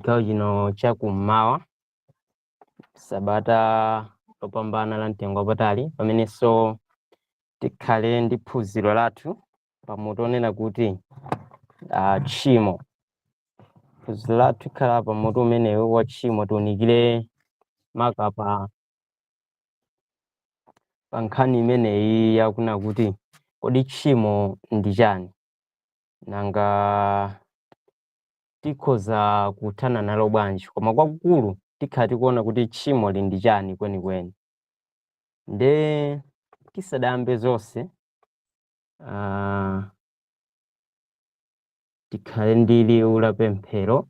Chigawo chino chakummawa, sabata lopambana la mtengo wapatali, pamenenso tikhale ndi phunziro lathu pamutu onena kuti tchimo. Phunziro lathu ikhala pamutu umenewu wa tchimo. Tiunikire maka pa nkhani imeneyi yakunena kuti kodi tchimo ndi chani, nanga tikhoza kuthana nalo bwanji? Koma kwakukulu tikhala tikuona kuti tchimo li ndi chani kwenikweni. Nde tisadayambe zonse, tikhale ndi liwu la pemphero,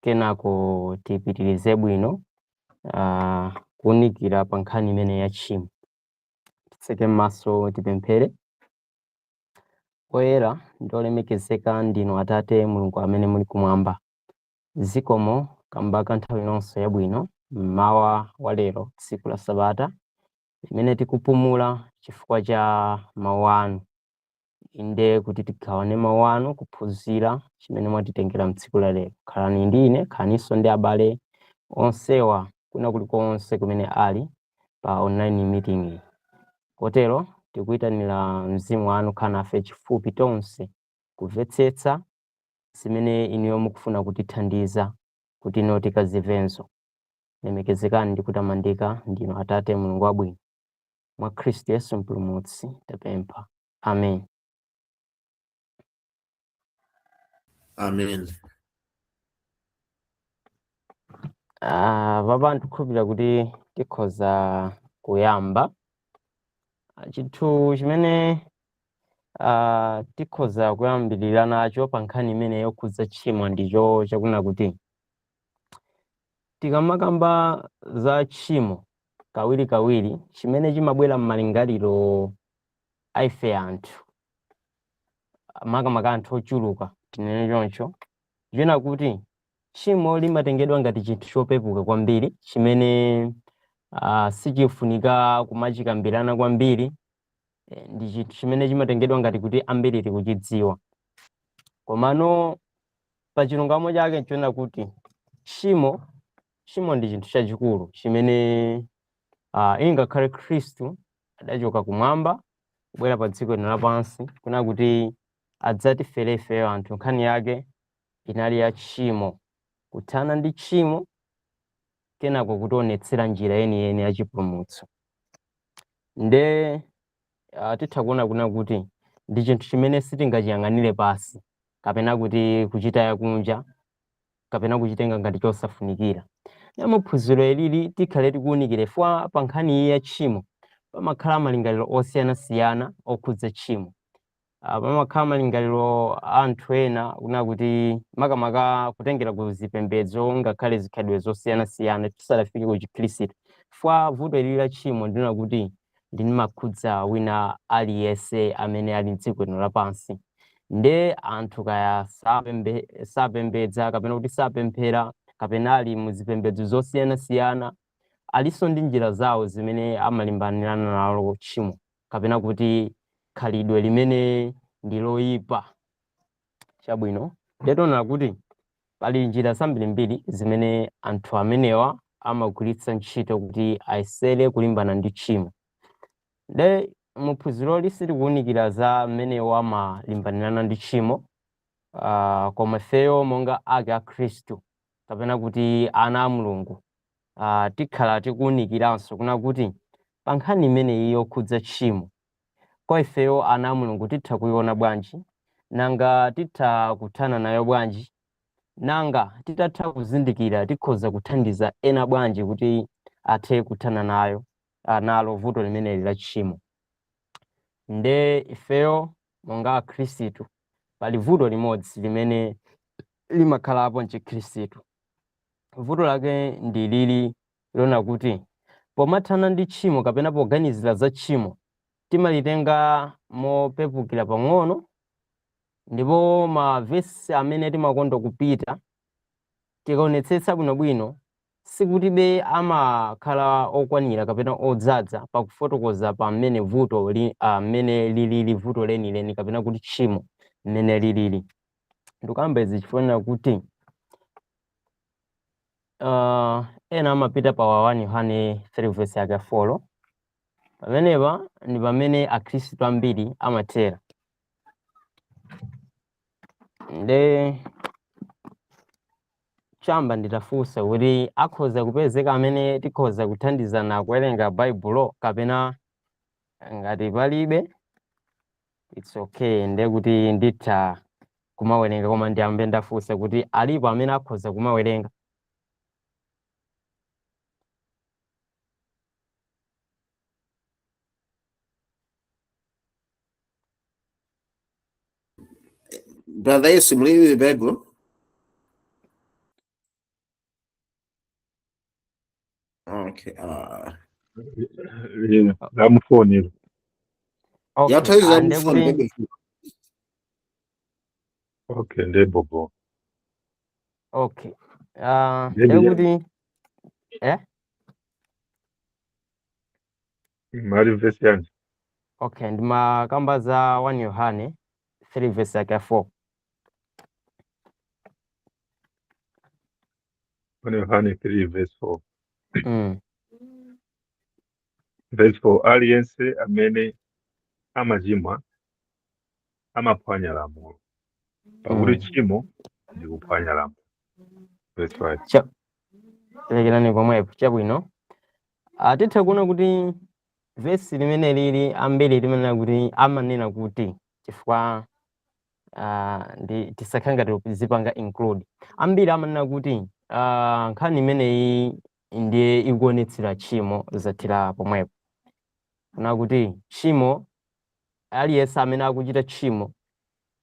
kenako tipitirize bwino kuwunikira pa nkhani imene ya tchimo. Titseke m'maso, tipemphere. Oyera ndi olemekezeka ndinu Atate Mulungu amene muli kumwamba, zikomo kamba ka nthawi inonso yabwino mmawa wa lero, tsiku la sabata limene tikupumula chifukwa cha mawu anu, inde kuti tigawane mawu anu, kuphunzira chimene mwatitengera mtsiku la lero. Khalani ndi ine, khalaninso ndi abale onsewa kuna kulikonse kumene ali pa online meeting iyi. Kotero tikuyitanira mzimu wanu, khala nafe chifupi tonse kumvetsetsa zimene inuyo mukufuna kutithandiza kuti ino tikazimvenso. Lemekezekani ndi kutamandika ndinu Atate Mulungu wabwino, mwa Khristu Yesu Mpulumutsi tapempha, amen. Amen. Papa ndikukhulupirira kuti tikhoza kuyamba. Chinthu chimene tikhoza kuyambirira nacho pa nkhani imene yokhudza tchimo ndicho chakunena kuti tikamakamba za tchimo, kawirikawiri chimene chimabwera m'malingaliro a ife anthu, makamaka anthu ochuluka tinene choncho, china kuti tchimo limatengedwa ngati chinthu chopepuka kwambiri chimene sichifunika kumachikambirana kwambiri. Ndi chinthu chimene chimatengedwa ngati kuti ambiri tikuchidziwa, komano pa chilungamo chake nchonena kuti tchimo ndi chinthu chachikulu chimene ingakhale Khristu adachoka kumwamba kubwera pa dziko lino lapansi kuna kuti adzatifere ifeyo anthu, nkhani yake inali ya tchimo, kuthana ndi tchimo, kenako kutionetsera njira yeniyeni ya chipulumutso. Nde titha kuona kuna kuti ndi chinthu chimene sitingachiyang'anire pasi kapena kuti kuchitaya kunja kapena kuchitenga ngati chosafunikira. Na muphunziro ilili tikhale tikuwunikira ifwa pa nkhani iyi ya tchimo. Pamakhala malingaliro osiyanasiyana okhudza tchimo. Pamakhala malingaliro a anthu ena kuna kuti makamaka kutengera ku zipembedzo ngakhale zikhalidwe zosiyanasiyana tisadafike ku Chikhristu, fwa vuto ilili la tchimo ndina kuti limakhudza wina aliyense amene ali mdziko lino lapansi. Nde anthu kaya sapembedza kapena kuti sapemphera kapena ali muzipembedzo zosiyanasiyana, alinso ndi njira zawo zimene amalimbanirana nalo tchimo kapena kuti khalidwe limene ndi loyipa. Chabwino, ndetiona kuti pali njira zambirimbiri zimene anthu amenewa amagwiritsa ntchito kuti ayesere kulimbana ndi tchimo. Nde muphunziroli sitikuwunikira za mmenewo amalimbanirana ndi tchimo, koma ifeyo monga ake a Khristu kapena kuti ana a Mulungu, tikhala tikuwunikiranso kuna kuti pa nkhani imeneyi yokhudza tchimo, kwa ifeyo ana a Mulungu titha kuiona bwanji, nanga titha kuthana nayo bwanji, nanga titatha kuzindikira tikhoza kuthandiza ena bwanji kuti athe kuthana nayo nalo vuto limeneli la tchimo. Nde ifeyo monga Akhristu, pali vuto limodzi limene limakhalapo mchikhristu. Vuto lake ndi lili lona kuti pomathana ndi tchimo kapena poganizira za tchimo, timalitenga mopepukira pang'ono, ndipo mavesi amene timakonda kupita tikaonetsetsa bwinobwino sikutibe amakhala okwanira kapena odzaza pakufotokoza pa mmene vuto li, mmene lilili vuto lenileni kapena kuti tchimo mmene lilili. Ndikuyamba izi chifukwa kuti Ena amapita pa 1 Yohane 3 verse yake 4. Pamenepa ndi pamene akhristu ambiri amathera. Nde chamba nditafunsa kuti akhoza kupezeka amene tikhoza kuthandizana kuwerenga Baibulo, kapena ngati palibe it's okay, nde kuti nditha kumawerenga, koma ndiyambe ndafunsa kuti alipo amene akhoza kumawerenga. Brother Yesu, mulibe Bible? Okay. Lamufonera. Okay, Yathoyiza nde mufoni kuti Bible. Okay, ndebobo. Okay. Ndebe Nde kuti eh? Mali verse yanji. Okay, ndimakamba za 1 Yohane 3 verse yake 4. 1 Yohane 3 verse 4. Verse 4, aliyense amene amachimwa amaphwanya lamulo, pakuti tchimo ndi kuphwanya lamulo. Verse 5. Lekerani pomwepo, chabwino. Titha kuona kuti vesi limene lili ambiri limanena kuti amanena kuti chifukwa ndi tisakhale ngati zipanga include ambiri amanena kuti nkhani imeneyi ndiye ikuonetsera tchimo zathira pomwepo, kuna kuti tchimo aliyense amene akuchita tchimo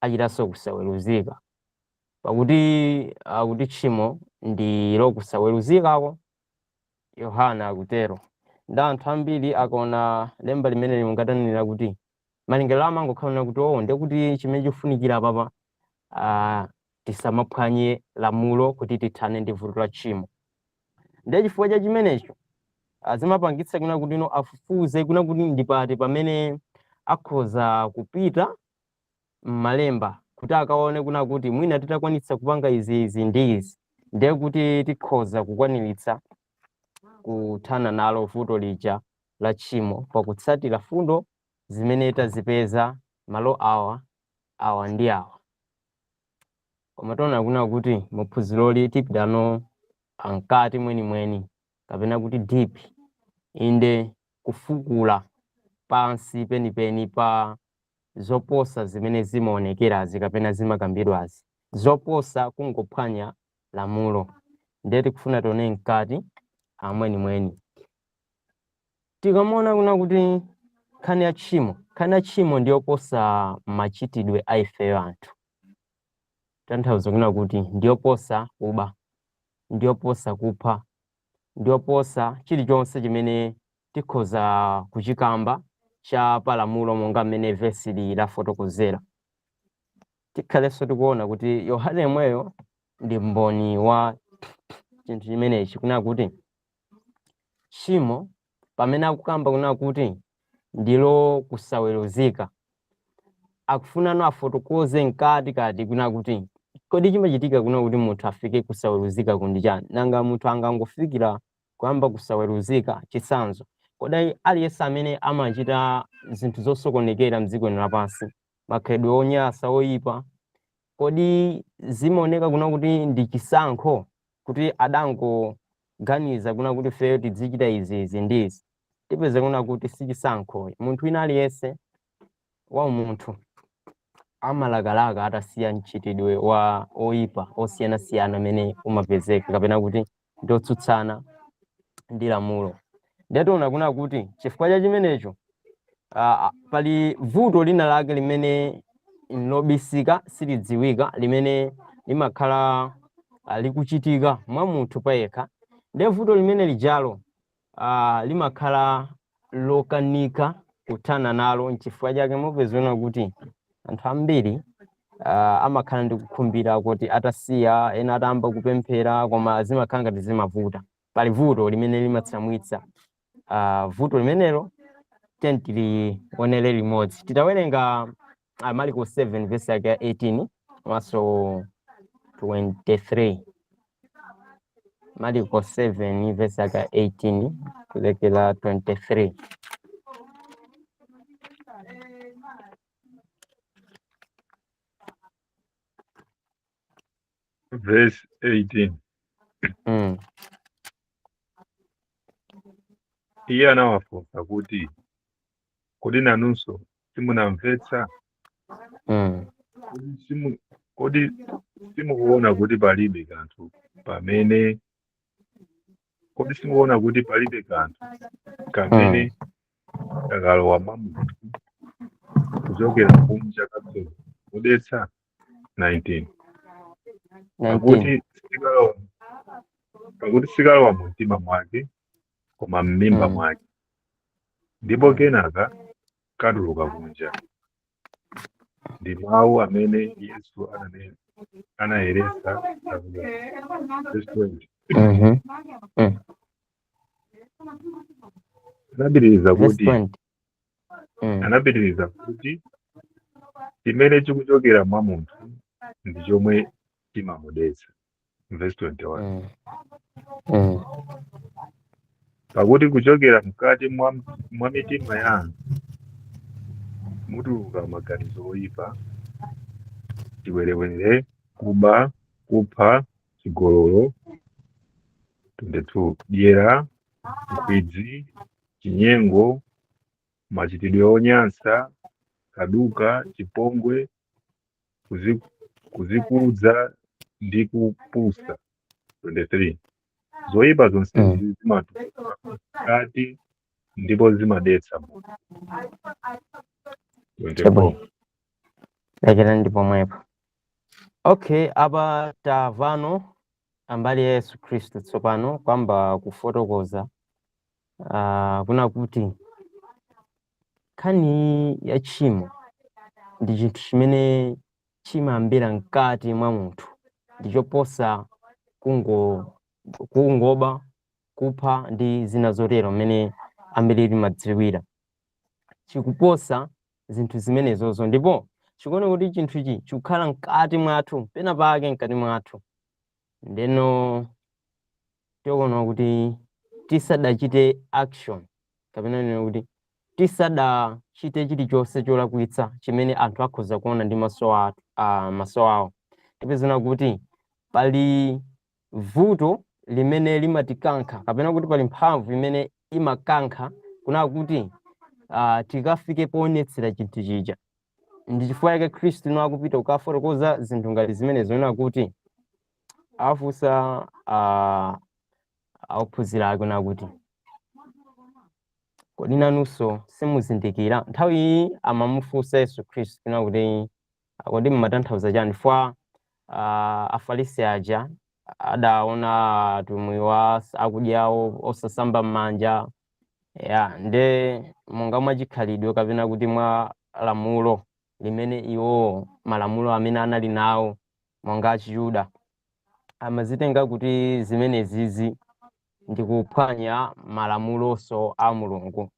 achitanso kusaweruzika, pakuti akuti tchimo ndi lokusaweruzikako, Yohana akutero. Ndi anthu ambiri akaona lemba limene limungatanenera kuti malingaliro amangokhala kuti oh, ndekuti chimene chikufunikira apapa tisamaphwanye lamulo kuti tithane ndi vuto la tchimo. Ndiye chifukwa cha chimenecho zimapangitsa kuna kuti ino afufuze kuna kuti ndipati pamene akhoza kupita m'malemba kuti akaone kuna kuti mwina titakwanitsa kupanga izi, izi ndi izi, ndiye kuti tikhoza kukwaniritsa kuthana nalo vuto lija la tchimo pakutsatira fundo zimene tazipeza malo awa, awa ndi awa. Koma tiona kuna kuti muphunziroli tipitano mkati mwenimweni, kapena kuti deep, inde kufukula pansi penipeni pa zoposa zimene zimaonekerazi kapena zimakambidwazi, zoposa kungophwanya lamulo. Ndiye tikufuna tione mkati amwenimweni. Tikamaona kuna kuti nkhani ya tchimo, nkhani ya tchimo ndiyoposa machitidwe a ifeyo anthu, tanthauzo kuna kuti ndiyoposa kuba, ndiyoposa kupha, ndiyoposa chilichonse chimene tikhoza kuchikamba cha palamulo monga mmene vesi li lafotokozera. Tikhalenso tikuona kuti Yohane yemweyo ndi mboni wa chinthu chimenechi, kuna kuti tchimo pamene akukamba kuna kuti ndilo kusaweruzika, akufunano afotokoze mkati kati kuna kuti kodi chimachitika kuna kuti munthu afike kusaweruzika kundi chani? Nanga munthu angangofikira kuyamba kusaweruzika? Chitsanzo, kodi aliyense amene amachita zinthu zosokonekera mdziko lino lapansi, makhalidwe onyasa oyipa, kodi zimaoneka kuna kuti ndi chisankho kuti adangoganiza kuna kuti feyo tidzichita izi, izi ndi izi? Tipeze kuna kuti si chisankho. Munthu wina aliyense wa umunthu amalakalaka atasiya mchitidwe wa oyipa osiyanasiyana amene umapezeka kapena kuti ndotsutsana ndi lamulo. Ndiye tiona kuna kuti chifukwa cha chimenecho pali vuto lina lake limene nlobisika, silidziwika, limene limakhala likuchitika mwa munthu payekha. Ndiye vuto limene lijalo limakhala lokanika kuthana nalo. Nchifukwa chake mupezona kuti anthu ambiri amakhala ndi kukhumbira kuti atasiya, ena atayamba kupemphera, koma zimakhala ngati zimavuta. Pali vuto limene limatsamwitsa. Vuto limenelo tilionere limodzi titawerenga Marko 7 verse yake ya 18 komanso 23. Marko 7 verse yaka 18 kulekera 23. Verse 18. Iye anawafunsa kuti, "Kodi nanunso simunamvetsa? Kodi simukuona kuti palibe kanthu pamene kodi simukuona kuti palibe kanthu kamene kakalowa mwa munthu kuchokera kunja kakhoza kumudetsa?" 19. 19. Pakuti sikalowa mu mtima mwake, koma m'mimba mwake, ndipo kenaka katuluka kunja. Ndi mawu amene Yesu anayeretsa chakudya. Verse 20. Anapitiriza Verse kuti 20. Anapitiriza kuti, "Chimene chikuchokera mwa munthu ndi chomwe chimamudetsa." Verse 21. Pakuti kuchokera mkati mwa mitima ya anthu mutuluka maganizo oyipa, chiwerewere, kuba, kupha, chigololo, 22, dyera, nkhwidzi, chinyengo, machitidwe onyansa, kaduka, chipongwe, kuzikudza ndi kupusa. 23. Zoyipa zonsezi zimatuluka mkati ndipo zimadetsa munthu. 24. Chabwino, lekera ndi pomwepo. Okay, apa tamvano ambali ya Yesu Khristu tsopano kwamba kufotokoza kuna kuti nkhani ya tchimo ndi chinthu chimene chimayambira mkati mwa munthu, ndi choposa kungoba, kupha ndi zina zotero mmene ambiri timadziwira. Chikuposa zinthu zimenezozo, ndipo chikuona kuti chinthuchi chikukhala mkati mwathu, pena pake mkati mwathu. Ndeno tikuona kuti tisadachite action, kapena nena kuti tisadachite chilichonse cholakwitsa chimene anthu akhoza kuona ndi maso athu, maso awo, tipezana kuti pali vuto limene limatikankha, kapena kuti pali mphamvu imene imakankha kuna kuti tikafike poonetsera chinthu chija. Ndi chifukwa chake Khristu ino akupita kukafotokoza zinthu ngati zimene zoona kuti afunsa ophunzira ake na kuti, "Kodi nanunso simuzindikira?" Nthawi iyi amamufunsa Yesu Khristu kuna kuti, "Kodi mmatanthauza chani?" Fwa Afarisi aja adaona atumwiwa akudyawo osasamba m'manja ya, nde monga mwachikhalidwe kapena kuti mwa lamulo limene iwo, malamulo amene anali nawo monga Achiyuda, amazitenga kuti zimenezizi ndi kuphwanya malamulonso a Mulungu.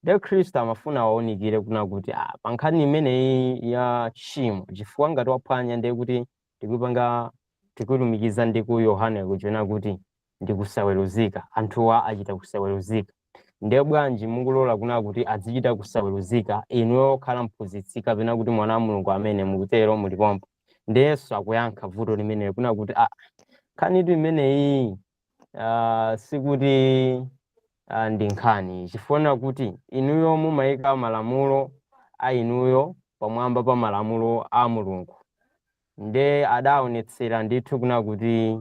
Nde Khristu amafuna awaunikire kuna kuti pa nkhani imeneyi ya tchimo, chifukwa ngati waphwanya, ndiye kuti tikupanga tikulumikiza ndi ku Yohane kuchona kuti ndi kusaweruzika, anthuwa achita kusaweruzika. Ndiye bwanji mukulola kuna kuti azichita kusaweruzika, inuyo okhala mphunzitsi kapena kuti mwana wa Mulungu amene mukutero mulipompo? Ndiye Yesu akuyankha vuto limeneli kuna kuti nkhanitu imeneyi sikuti ndi nkhani, chifukwa kuti inuyo mumayika malamulo a inuyo pamwamba pa malamulo a Mulungu. Nde adaonetsera ndithu kuna kuti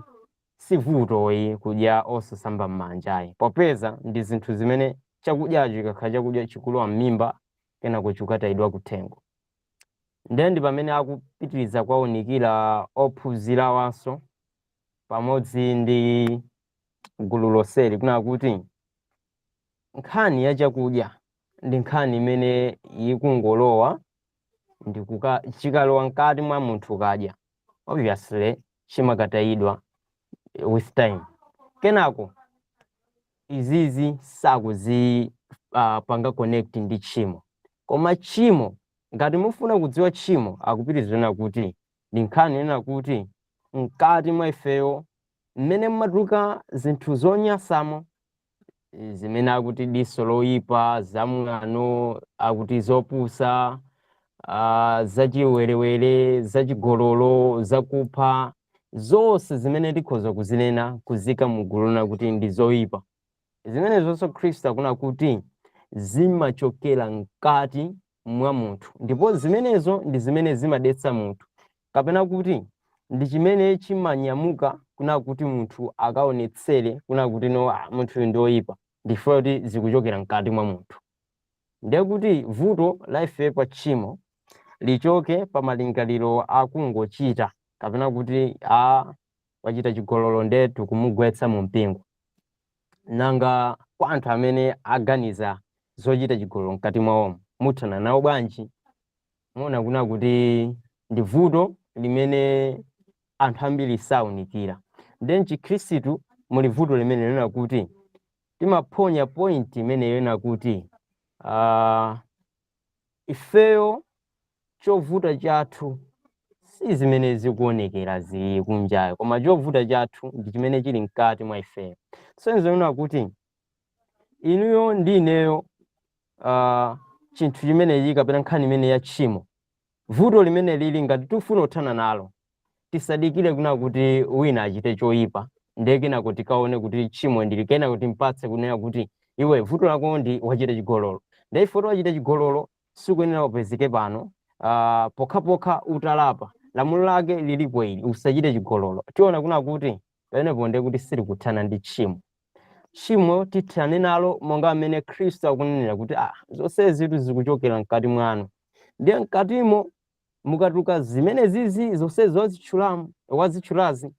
si vutoyi kudya osasamba m'manjayi, popeza ndi zinthu zimene chakudyacho chikakhala chakudya chikulowa m'mimba, kenako chikukatayidwa kuthengo. Ndiye ndi pamene akupitiriza kuwaunikira ophunzira wanso pamodzi ndi gulu lonseli kuna kuti nkhani ya chakudya ndi nkhani imene ikungolowa ndi chikalowa mkati mwa munthu kadya, obviously chimakatayidwa with time. Kenako izizi sakuzi panga connect ndi tchimo. Koma tchimo, ngati mufuna kudziwa tchimo, akupitirizana kuti ndi nkhani ina kuti mkati mwa ifeyo. Mmene mmatuluka zinthu zonyasamo, zimene akuti diso loyipa, zamwano, akuti zopusa, zachiwerewere, zachigololo, zakupha, zonse zimene tikhoza kuzinena kuzika mugulu na kuti ndi zoyipa, zimene zonse Khristu akuna kuti zimachokera mkati mwa munthu, ndipo zimenezo ndi zimene zimadetsa munthu, kapena kuti ndi chimene chimanyamuka kuna kuti munthu akaonetsere kuna kuti no, munthu uyu ndi oyipa, ndifuna kuti zikuchokera mkati mwa munthu. Ndiye kuti vuto la ife pa tchimo lichoke pa malingaliro akungochita, kapena kuti a wachita chigololo ndetu kumugwetsa mu mpingo. Nanga kwa anthu amene aganiza zochita chigololo mkati mwawomo, muthana nawo bwanji? Muona kuna kuti ndi vuto limene anthu ambiri saunikira. Ndiye mchikhristu muli vuto limene lina kuti timaphonya point imeneyo ina kuti ifeyo chovuta chathu si zimene zikuonekera zili kunjayo, koma chovuta chathu ndi chimene chili mkati mwa ifeyo. Senzoona kuti inuyo ndi ineyo, chinthu chimenechi kapena nkhani imene ya tchimo, vuto limene lili, ngati tifuna kuthana nalo, tisadikire kuna kuti wina achite choyipa, ndiye kenako tikaone kuti tchimo ndili, kenako timpatse kunena kuti iwe vuto lako ndi wachita chigololo, ndiye ifo wachita chigololo sikuyenera upezeke pano pokhapokha utalapa, lamulo lake lilipo ili, usachite chigololo. Tiona kuna kuti pamenepo ndiye kuti sitikuthana ndi tchimo. Tchimo tithane nalo monga amene Khristu akunenera kuti zonsezi zikuchokera mkati mwanu, ndiye mkatimo mukatuluka zimene zizi zonsezi wazitchulazi,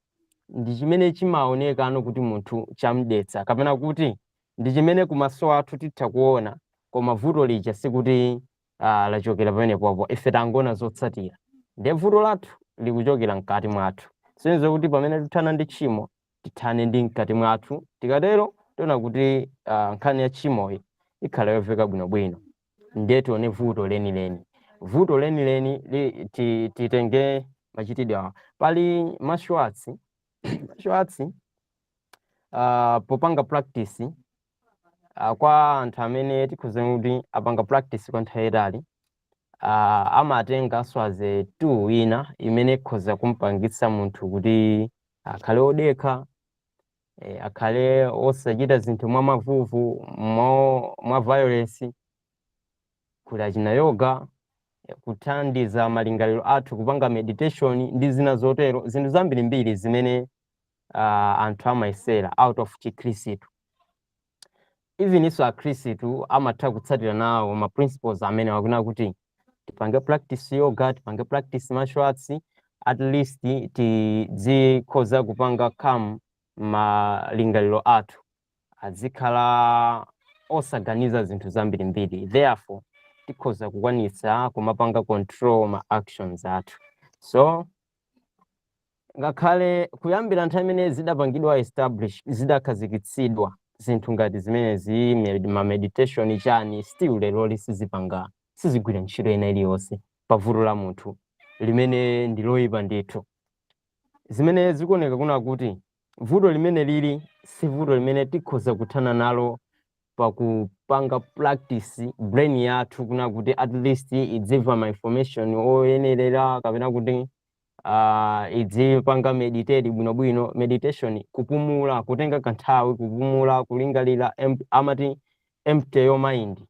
ndi chimene chimaonekano kuti munthu chamdetsa, kapena kuti ndi chimene kumaso athu titha kuona, koma vuto lija sikuti lachokera pamenepopo, ife tangoona zotsatira. Ndiye vuto lathu likuchokera mkati mwathu. Sinzo kuti pamene tithana ndi tchimo, tithane ndi mkati mwathu. Tikatero tiona kuti nkhani ya tchimoyi ikhala yoveka bwinobwino. Ndiye tione vuto lenileni. Vuto lenileni titenge machitidwe awa. Pali martial arts. Martial arts, popanga practice, kwa anthu amene tikhoza kuti apanga practice kwa nthawi yayitali, amatenganso as a tool ina imene ikhoza kumpangitsa munthu kuti akhale odekha, akhale osachita zinthu mwa mavuvu, mwa violence. Kuli achina yoga, kuthandiza malingaliro athu, kupanga meditation ndi zina zotero, zinthu zambirimbiri zimene anthu amayesera out of chikhristu. Even iso akhristu amatha kutsatira nawo ma principles amene wakuna kuti tipange practice yoga, tipange practice martial arts, at least tizikhoza kupanga calm malingaliro athu, azikhala osaganiza zinthu zambirimbiri, therefore tikhoza kukwanitsa kumapanga control ma actions athu. So ngakhale kuyambira nthawi imene zidapangidwa establish, zidakhazikitsidwa zinthu ngati zimenezi, ma meditation chani, still lero sizipanga, sizigwira ntchito ina iliyonse pa vuto la munthu limene ndi loyipa ndithu. Zimene zikuoneka kuna kuti vuto limene lili si vuto limene tikhoza kuthana nalo pakupanga practice brain yathu kuna kuti at least idzimva ma information oyenerera, kapena kuti idzipanga meditate bwinobwino. Meditation, kupumula, kutenga kanthawi kupumula, kulingalira, amati empty your mind,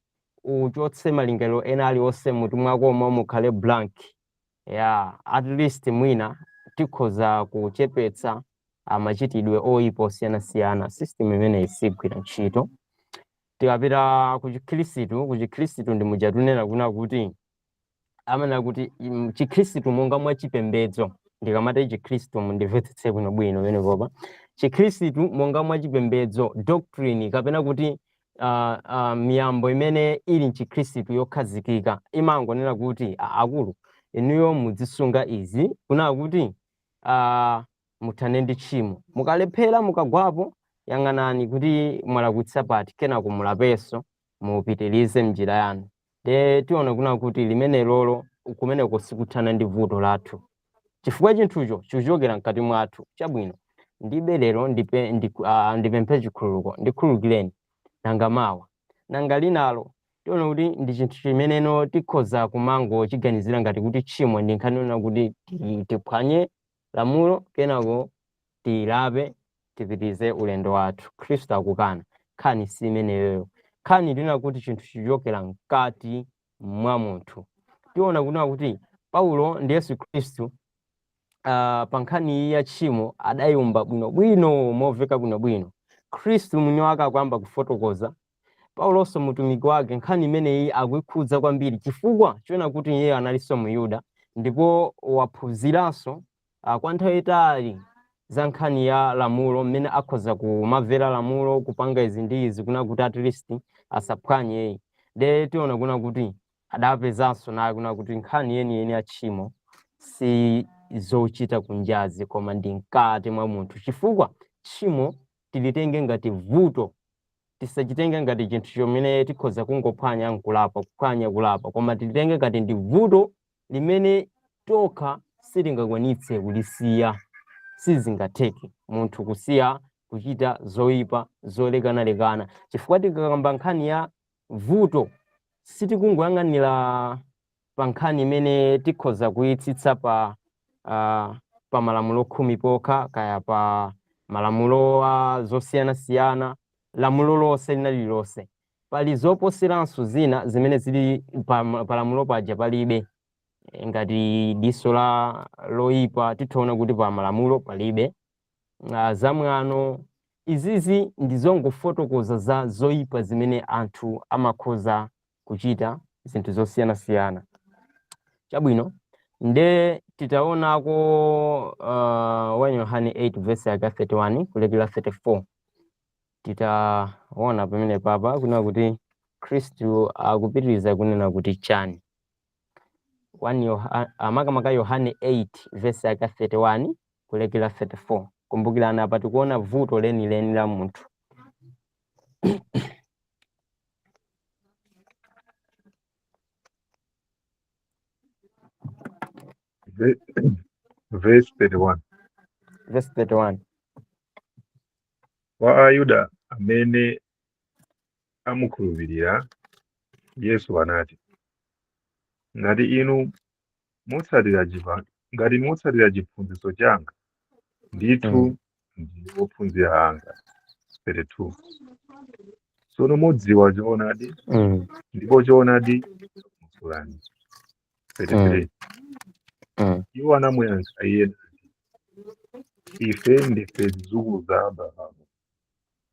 uchotse malingaliro ena aliwonse mutu mwakomo, mukhale blank. Yeah, at least mwina tikhoza kuchepetsa machitidwe oyipa osiyanasiyana. System imeneyi sigwira ntchito. Tikapita ku chikhristu, ku chikhristu ndi muja tunena kuna kuti amanena kuti chikhristu monga mwa chipembedzo, ndikamati chikhristu mundimvetsetse bwinobwino pamenepopa, chikhristu monga mwa chipembedzo, doctrine kapena kuti miyambo imene ili mchikhristu yokhazikika imangonena kuti akulu inuyo muzisunga izi kuna kuti muthane ndi tchimo. Mukalephera, mukagwapo, yang'anani kuti mwalakwitsa pati, kenako mulapenso, mupitirize mnjira yanu. De tiona kuna kuti limene lolo kumeneko sikuthana ndi vuto lathu, chifukwa chinthucho chikuchokera mkati mwathu. Chabwino, Ndibe lero ndipemphe chikhululuko, ndikhululukireni, nanga mawa, nanga linalo. Tiona kuti ndi chinthu chimeneno tikhoza kumangochiganizira ngati kuti tchimo ndi nkhani yonena kuti tiphwanye lamulo, kenako tilape, tipitirize ulendo wathu. Khristu akukana, nkhani si imeneyoyo. Nkhani ndina kuti chinthu chichokera mkati mwa munthu. Tiona kunena kuti Paulo ndi Yesu Khristu pa nkhani iyi ya tchimo adayumba bwinobwino, moveka bwinobwino. Khristu mwini wake akuyamba kufotokoza, Paulonso mutumiki wake nkhani imeneyi akuikhudza kwambiri, chifukwa chiona kuti iye analinso Muyuda ndipo waphunziranso kwa nthawi itali za nkhani ya lamulo, mmene akhoza kumamvera lamulo, kupanga izi ndi izi, kuna kuti at least asaphwanye. Nde tiona kuna kuti adapezanso naye kuna kuti nkhani yeniyeni ya tchimo si zochita kunjazi, koma ndi mkati mwa munthu, chifukwa tchimo tilitenge ngati vuto, tisachitenge ngati chinthu chomene tikhoza kungophwanya nkulapa, kuphwanya kulapa, koma tilitenge ngati ndi vuto limene tokha sitingakwanitse kulisiya. Sizingatheke munthu kusiya kuchita zoyipa zolekanalekana, chifukwa tikakamba nkhani ya vuto sitikungoyang'anira pa nkhani imene tikhoza kuyitsitsa pa malamulo 10 pokha, kaya pa malamulo a zosiyanasiyana, lamulo lonse lina lililonse. Pali zoposeranso zina zimene zili pa lamulo paja palibe. Ngati diso la loyipa tithaona kuti pa malamulo palibe. Zamwano izizi ndi zongofotokoza za zoyipa zimene anthu amakhoza kuchita, zinthu zosiyanasiyana. Chabwino, nde titaonako 1 Yohane 8 verse yake 31 kulekera 34, titaona pamene papa kunena kuti Khristu akupitiriza kunena kuti chani. 1 makamaka Yohane 8 verse yake 31 kulekera 34. Kumbukirani, apa tikuona vuto lenileni la munthu. Verse 31. Verse 31. Kwa Ayuda amene amukhulupirira, Yesu anati, ngati inu mutsatira ngati mutsatira chiphunzitso changa, ndithu ndinu ophunzira anga. 32 Tsono mudziwa choonadi, ndipo choonadi chidzakumasulani. 33 Iwo anamuyankha iye nati, ife ndife zidzukulu za Abrahamu,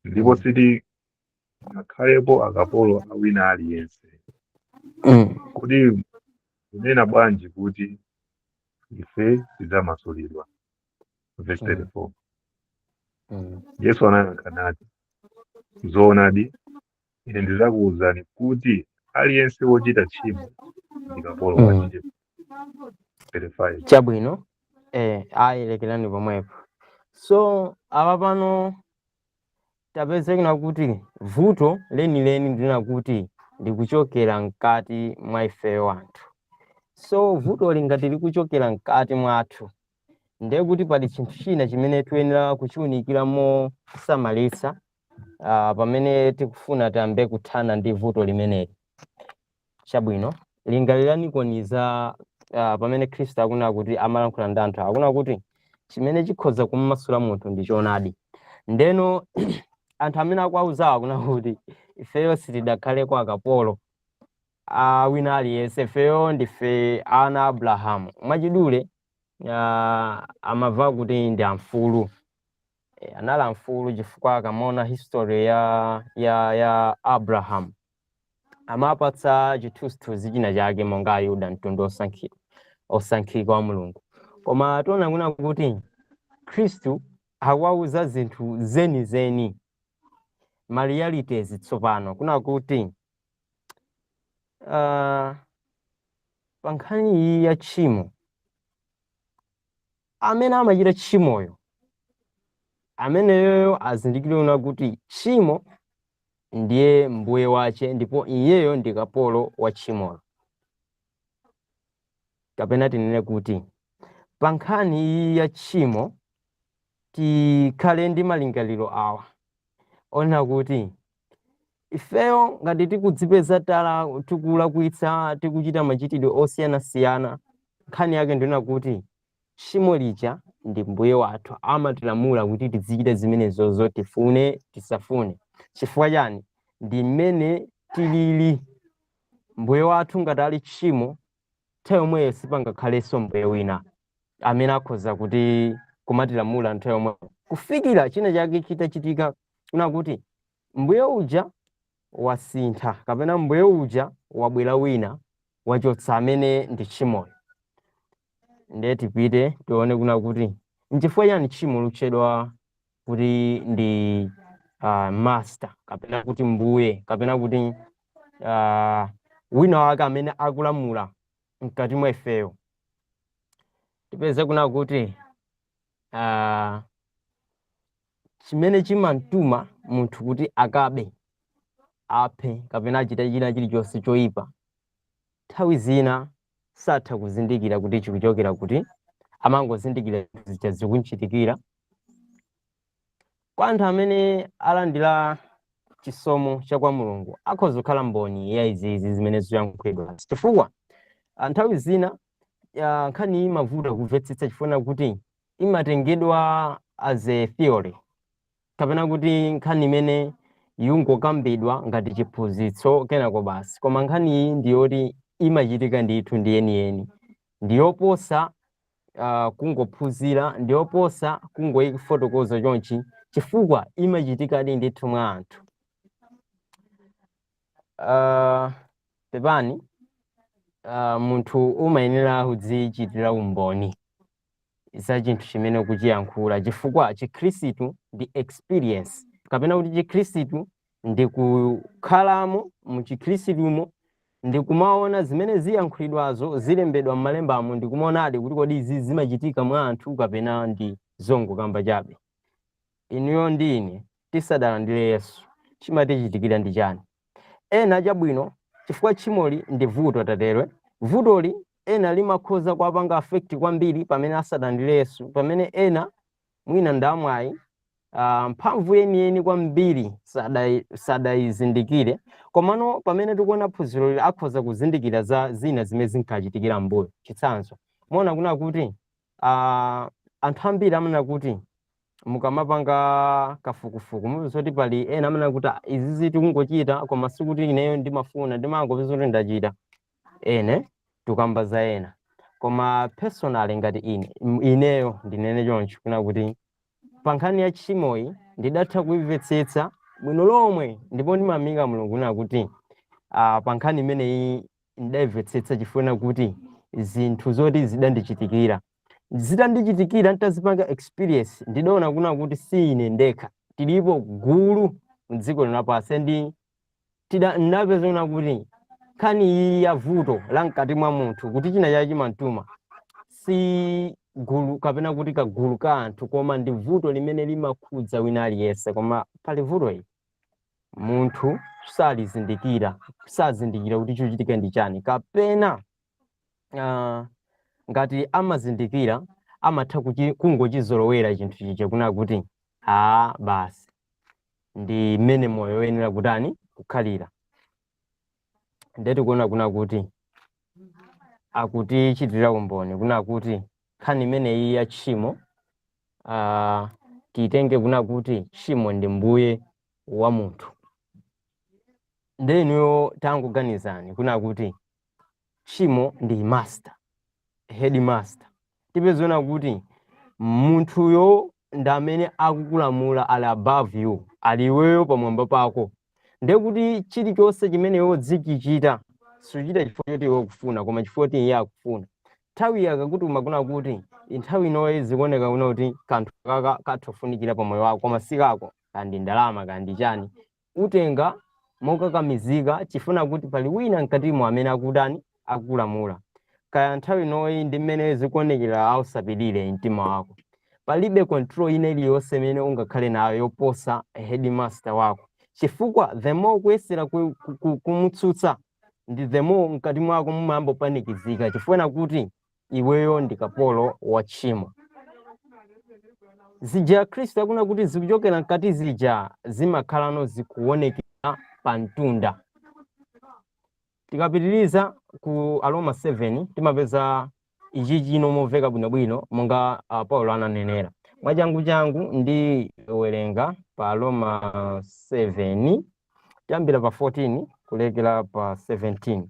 ndipo sitinakhalepo akapolo a wina aliyense. Kuti kunena bwanji kuti ife tidzamasulidwa? Verse 34. Yesu anayankha nati, zoonadi ine ndidzakuwuzani kuti aliyense wochita tchimo ndi kapolo wa tchimo. 35. Chabwino, ayilekerani pomwepo. So apa pano tapezekana kuti vuto lenileni ndina kuti likuchokera mkati mwa ifeyo anthu. So vuto lingati likuchokera mkati mwathu, ndiye kuti pali chinthu china chimene tiyenera kuchiwunikira mosamalitsa pamene tikufuna tiyambe kuthana ndi vuto limeneli. Chabwino, lingaliranikoni za pamene Khristu akunena kuti amalankhula ndi anthu, akunena kuti chimene chikhoza kummasula munthu ndi choonadi. Ndeno anthu amene akuwauzawo akunena kuti ifeyo sitidakhaleko akapolo a wina aliyense, ifeyo ndife ana a Abrahamu. Mwachidule amava kuti ndi amfulu. Anali amfulu chifukwa akamaona history ya Abraham amapatsa chithunzithunzi china chake monga Ayuda, mtundu osankhika wa Mulungu. Koma tiona kuna kuti Khristu akuwauza zinthu zenizeni, ma realities. Tsopano kuna kuti pa nkhani iyi ya tchimo, amene amachita tchimoyo ameneyoyo azindikire kuna kuti tchimo ndiye mbuye wache, ndipo iyeyo ndi kapolo wa tchimolo. Kapena tinene kuti pa nkhani iyi ya tchimo, Tikhale ndi malingaliro awa ona kuti ifeyo ngati tikudzipeza tala tikulakwitsa, tikuchita machitidwe osiyanasiyana, nkhani yake ndiona kuti tchimo lija ndi mbuye wathu, amatilamula kuti tizichita zimenezozo, tifune tisafune. Chifukwa chani? Ndi mmene tilili. Mbuye wathu ngati ali tchimo, nthawi yomweyo sipangakhalenso mbuye wina amene akhoza kuti kumatilamula nthawi yomweyo, kufikira china chake chitachitika kuna kuti mbuye uja wasintha kapena mbuye uja wabwera wina, wachotsa amene ndi tchimoyo. Ndiye tipite tione kuna kuti nchifukwa chani tchimo lutchedwa kuti ndi master kapena kuti mbuye kapena kuti wina wake amene akulamula mkati mwa ifeyo. Tipeze kuna kuti chimene chimamtuma munthu kuti akabe, aphe kapena achite china chilichonse choyipa, nthawi zina satha kuzindikira kuti chikuchokera kuti, amangozindikira zija zikunchitikira. Kwa anthu amene alandira chisomo cha kwa Mulungu, akhoza kukhala mboni ya izizi zimene zikuyankhulidwa, chifukwa nthawi zina nkhani iyi imavuta kumvetsetsa, chifukwa kuti imatengedwa as a theory kapena kuti nkhani imene yungokambidwa ngati chiphunzitso kenako basi. Koma nkhani iyi ndiyoti imachitika ndithu, ndi yeniyeni, ndiyoposa kungophunzira, ndiyoposa kungoyifotokoza chonchi, chifukwa imachitikadi ndithu mwa anthu. Pepani, munthu umayenera kudzichitira umboni za chinthu chimene ukuchiyankhula, chifukwa Chikhristu ndi experience kapena kuti Chikhristu ndi kukhalamo mu Chikhristumo, ndi kumaona zimene ziyankhulidwazo, zilembedwa m'malembamo, ndi kumaonadi kuti kodi izi zimachitika mwa anthu kapena ndi zongokamba chabe. Inuyo ndi ine tisadalandire Yesu, chimatichitikira ndi chani? Ena chabwino, chifukwa tchimoli ndi vuto, taterwe vutoli ena limakhoza kuwapanga affect kwambiri pamene asadalandire Yesu, pamene ena mwina ndamwayi, mphamvu yeniyeni kwambiri sadayizindikire. Komano pamene tikuona phunziro lili, akhoza kuzindikira za zina zimene zinkachitikira mbuyo. Chitsanzo, muona kuna kuti anthu ambiri amanena kuti mukamapanga kafukufuku mupeza kuti pali ena amanena kuti, "Ah, izi tikungochita, koma sikuti ineyo ndimafuna, ndimangopeza kuti ndachita." Ene tikamba za ena, koma personally ngati ine, ineyo ndinene choncho kuna kuti pa nkhani ya tchimoyi ndidatha kuimvetsetsa bwino lomwe, ndipo ndimamika Mulungu kuna kuti pa nkhani imeneyi ndidayimvetsetsa, chifukwa kuti zinthu zoti zidandichitikira, zitandichitikira, ntazipanga experience, ndidaona kuna kuti si ine ndekha, tilipo gulu mdziko lino lapansi. Ndi tida ndinapeza kuna kuti nkhani iyi ya vuto la mkati mwa munthu kuti china chake chimamtuma si gulu kapena kuti kagulu ka anthu, koma ndi vuto limene limakhudza wina aliyense. Koma pali vuto ili, munthu salizindikira, sazindikira kuti chochitika ndi chani, kapena ngati amazindikira amatha kungochizolowera chinthu chija kuna kuti aa, basi, ndi mmene moyo woyenera kutani, kukhalira. Ndeti kuona kuna kuti akutichitira umboni kuna kuti nkhani imeneyi ya tchimo tiyitenge kuna kuti tchimo ndi mbuye wa munthu. Nde inuyo tangoganizani kuna kuti tchimo ndi master, headmaster. Tipezona kuti munthuyo ndi amene akukulamula, ali above you, ali iweyo pamwamba pako. Ndiye kuti chilichonse chimene iwe uzichichita, suchita chifukwa choti iwe ukufuna, koma chifukwa choti iye akufuna. Nthawi akakutuma kuna kuti nthawi inoyi zikuoneka kuna kuti kanthu kaka kathofunikira pamoyo wako, koma sikako, kandi ndalama kandi chani, utenga mokakamizika, chifuna kuti pali wina mkatimo amene akutani, akulamula. Kaya nthawi inoyi ndi mmene zikuonekera, ausapirire mtima wako, palibe control ina iliyonse imene ungakhale nayo yoposa headmaster wako, chifukwa the more kuyesera kumutsutsa ndi the more mkati mwako mumayamba kupanikizika, chifukwa kuti iweyo ndi kapolo wa tchimo. Zija Khristu akuna kuti zikuchokera mkati zija zimakhalano zikuonekera pa mtunda. Tikapitiriza ku Aroma 7 timapeza ichi chino momveka bwinobwino monga Paulo ananenera. Mwachangu changu ndi werenga pa Aroma 7 kuyambira pa 14 kulekera pa 17.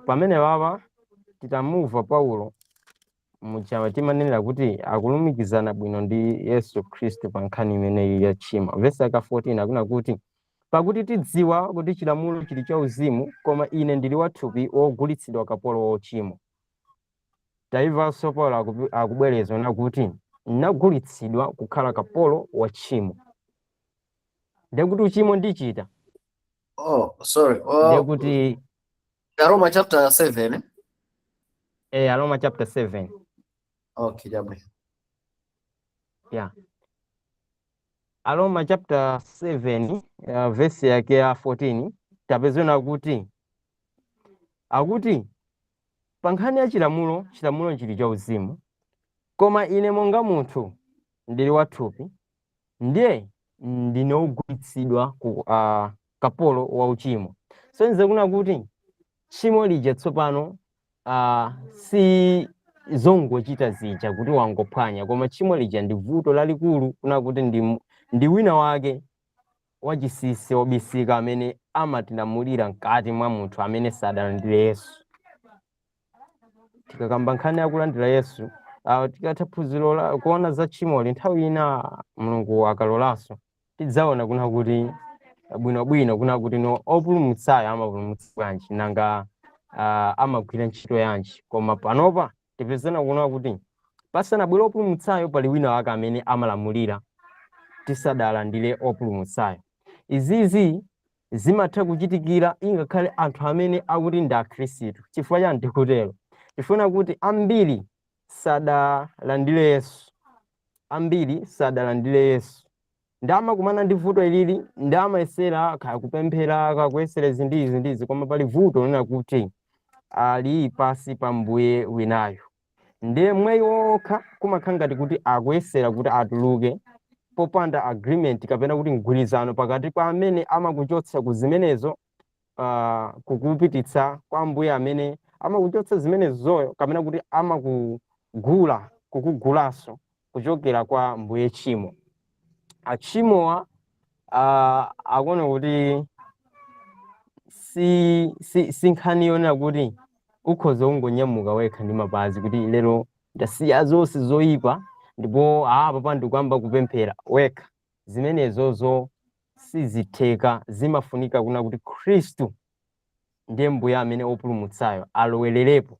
Pamene papa titamuva Paulo muchama timanenera kuti akulumikizana bwino ndi Yesu Khristu pa nkhani imeneyi ya tchimo. Vesi yaka 14 akuna kuti, pakuti tidziwa kuti chilamulo chili cha uzimu, koma ine ndili wathupi, wogulitsidwa kapolo wochimo. Taimvanso Paulo akubwereza na kuti ndinagulitsidwa kukhala kapolo wa tchimo. Ndekuti uchimo ndichita. Oh, sorry. Oh, Ndekuti Roma chapter 7, eh? Eh, Aroma chapter 7. Okay, jamwe. Yeah. Aroma chapter 7, verse yake ya 14 tapezena kuti akuti pa nkhani ya chilamulo, chilamulo chili cha uzimu, koma ine monga munthu ndili wathupi, ndiye ndine wogulitsidwa ku kapolo wa uchimo. So nze kuna kuti tchimo lija tsopano si zongochita zija kuti wangophwanya, koma tchimo lija ndi vuto lalikulu, kuna kuti ndi wina wake wachinsinsi wobisika amene amatilamulira mkati mwa munthu amene sadalandire Yesu. Tikakamba nkhani yakulandira Yesu, tikatha phunziro la kuona za tchimoli, nthawi ina Mulungu akalolanso tidzaona kuna kuti bwinobwino kuna kuti no opulumutsayo amapulumutsa bwanji, nanga amagwira ntchito yanji. Koma panopa tipezana kuona kuti pasanabwere opulumutsayo pali wina wake amene amalamulira tisadalandire opulumutsayo. Izizi zimatha kuchitikira ingakhale anthu amene akuti ndi Akhristu. Chifukwa chani ndikutero? Chifukwa kuti ambiri sadalandire Yesu, ambiri sadalandire Yesu, ndi amakumana ndi vuto ilili, ndi amayesera kaya kupemphera, kaya kuyesera izi ndi izi ndi izi, koma pali vuto lina kuti ali pasi pa mbuye winayo, ndiye mweyi wokha kumakhala ngati kuti akuyesera kuti atuluke popanda agreement kapena kuti mgwirizano pakati pa amene amakuchotsa ku zimenezo, kukupititsa kwa mbuye amene amakuchotsa zimenezoyo, kapena kuti amakugula, kukugulanso kuchokera kwa mbuye tchimo. Achimowa akuona kuti si nkhani yonena kuti ukhoza kungonyamuka wekha ndi mapazi kuti lero ndasiya zonse zoyipa ndipo papa ndikuyamba kupemphera wekha. Zimenezozo sizitheka. Zimafunika kuna kuti Khristu ndiye mbuye amene opulumutsayo alowererepo,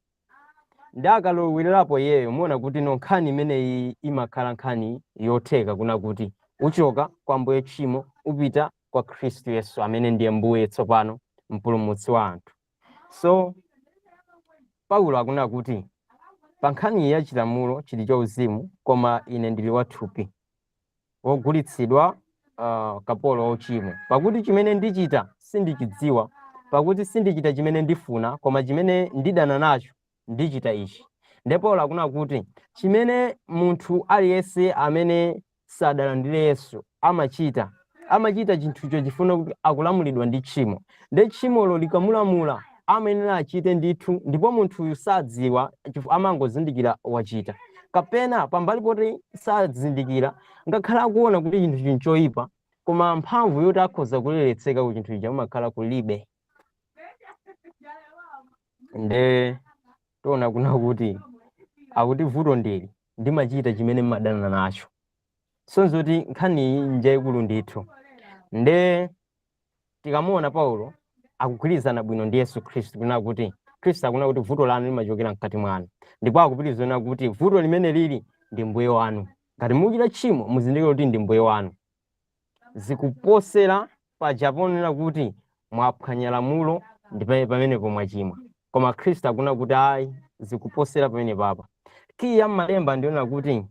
ndi akalowererapo iyeyo muona kuti no nkhani imeneyi imakhala nkhani yotheka, kuna kuti uchoka kwa mbuye tchimo upita kwa Khristu Yesu amene ndiye mbuye tsopano, mpulumutsi wa anthu. So Paulo akunena kuti pa nkhani ya chilamulo chili cha uzimu, koma ine ndili wathupi, wogulitsidwa kapolo wa uchimo. Pakuti chimene ndichita sindichidziwa, pakuti sindichita chimene ndifuna, koma chimene ndidana nacho ndichita ichi. Ndipo Paulo akunena kuti chimene munthu aliyense amene sadalandire Yesu amachita, amachita chinthucho chifuna kuti akulamulidwa ndi tchimo, ndi tchimolo likamulamula amayenera achite ndithu, ndipo munthuyu sadziwa chifukwa amangozindikira wachita, kapena pambali poti sazindikira, ngakhale akuona kuti chinthu chinthu choyipa, koma mphamvu yoti akhoza kuleretseka ku chinthu chija umakhala kulibe. Nde tiona kuna kuti akuti vuto ndili ndimachita chimene mmadana nacho. Sonzoti nkhani iyi njayikulu ndithu. Nde tikamuona Paulo akugwirizana bwino ndi Yesu Khristu, kunena kuti Khristu akunena kuti vuto lanu limachokera mkati mwanu, ndipo akupitiriza kuti vuto limene lili ndi mbuye wanu. Ngati mukuchita tchimo muzindikire kuti ndi mbuye wanu. Zikuposera paja ponena kuti mwaphwanya lamulo ndi pamenepo mwachimwa, koma Khristu akunena kuti ayi, zikuposera pamene papa. Kiyi ya m'malemba ndiyonena kuti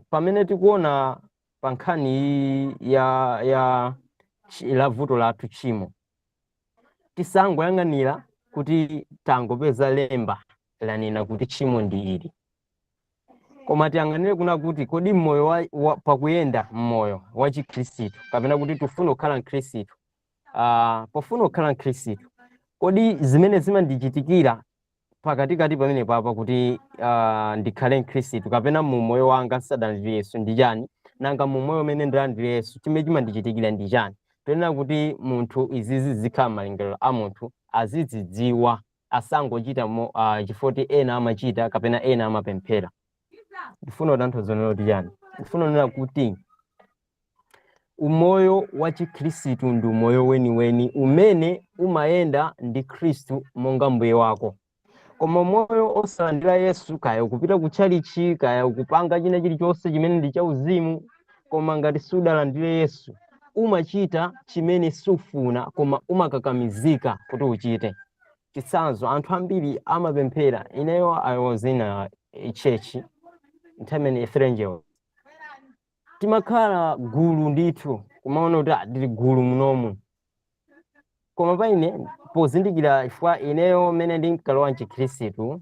pamene tikuona pa nkhani iyi ya la vuto lathu tchimo, tisangoyang'anira kuti tangopeza lemba lanena kuti tchimo ndi ili, Koma tiyang'anire kuna kuti kodi mmoyo pakuyenda mmoyo wa chikhristu, kapena kuti tifuna kukhala mkhristu, pofuna kukhala mkhristu, kodi zimene zimandichitikira pakatikati pamene papa kuti ndikhale mkhristu kapena mu moyo wanga nsadalandire Yesu ndi chani? Nanga mu moyo umene ndilandire Yesu, chimene chimandichitikira ndi chani? Toyenera kuti munthu izizi zikhala malingaliro a munthu, azidzidziwa, asangochita chifukwa ena amachita kapena ena amapemphera. Ndifuna kutanthauza nena kuti chani? Ndifuna kunena kuti umoyo wa chikhristu ndi umoyo weniweni umene umayenda ndi Khristu monga mbuye wako. Koma moyo osalandira Yesu, kaya ukupita ku tchalitchi, kaya ukupanga china chilichonse chimene ndi chauzimu, koma ngati sudalandire Yesu, umachita chimene sufuna koma umakakamizika kuti uchite. Chitsanzo, anthu ambiri amapemphera. Ineyo I was in a church nthawi imene Angel, timakhala gulu ndithu, kumaona kuti tili gulu munomu. Koma pa ine pozindikira, chifukwa ineyo mmene ndinkalowa mchikhristu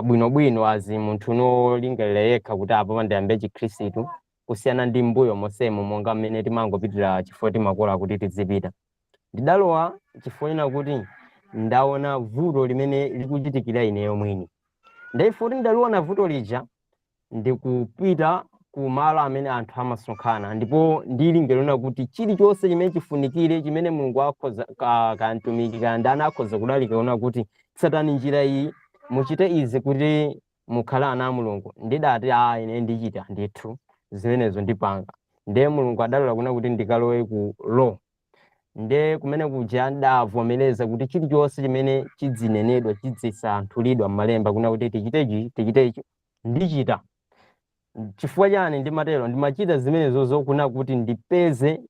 bwinobwino azi munthu nolingalira yekha kuti apo ndiyambe chikhristu, kusiyana ndi mbuyo mosemo monga mmene timangopitira chifukwa timakola kuti tizipita, ndidalowa chifukwa ina kuti ndaona vuto limene likuchitikira ineyo mwini. Ndaifa kuti ndaliona vuto lija, ndikupita ku malo amene anthu amasonkhana, ndipo ndilingalira kuti chilichonse chimene chifunikire, chimene Mulungu akhoza ka mtumiki ka ndani akhoza kulalika kuna kuti tsatani njira iyi, muchite izi kuti mukhale ana a Mulungu, ndidati, "A, ine ndichita ndithu zimenezo, ndipanga." Ndiye Mulungu adalola kuna kuti ndikalowe ku law. Ndiye kumene kuja ndavomereza kuti chilichonse chimene chidzinenedwa, chidzisanthulidwa m'malemba kuna kuti tichitechi, tichitechi, ndichita. Chifukwa chani ndimatero? Ndimachita zimenezozo kuna kuti ndipeze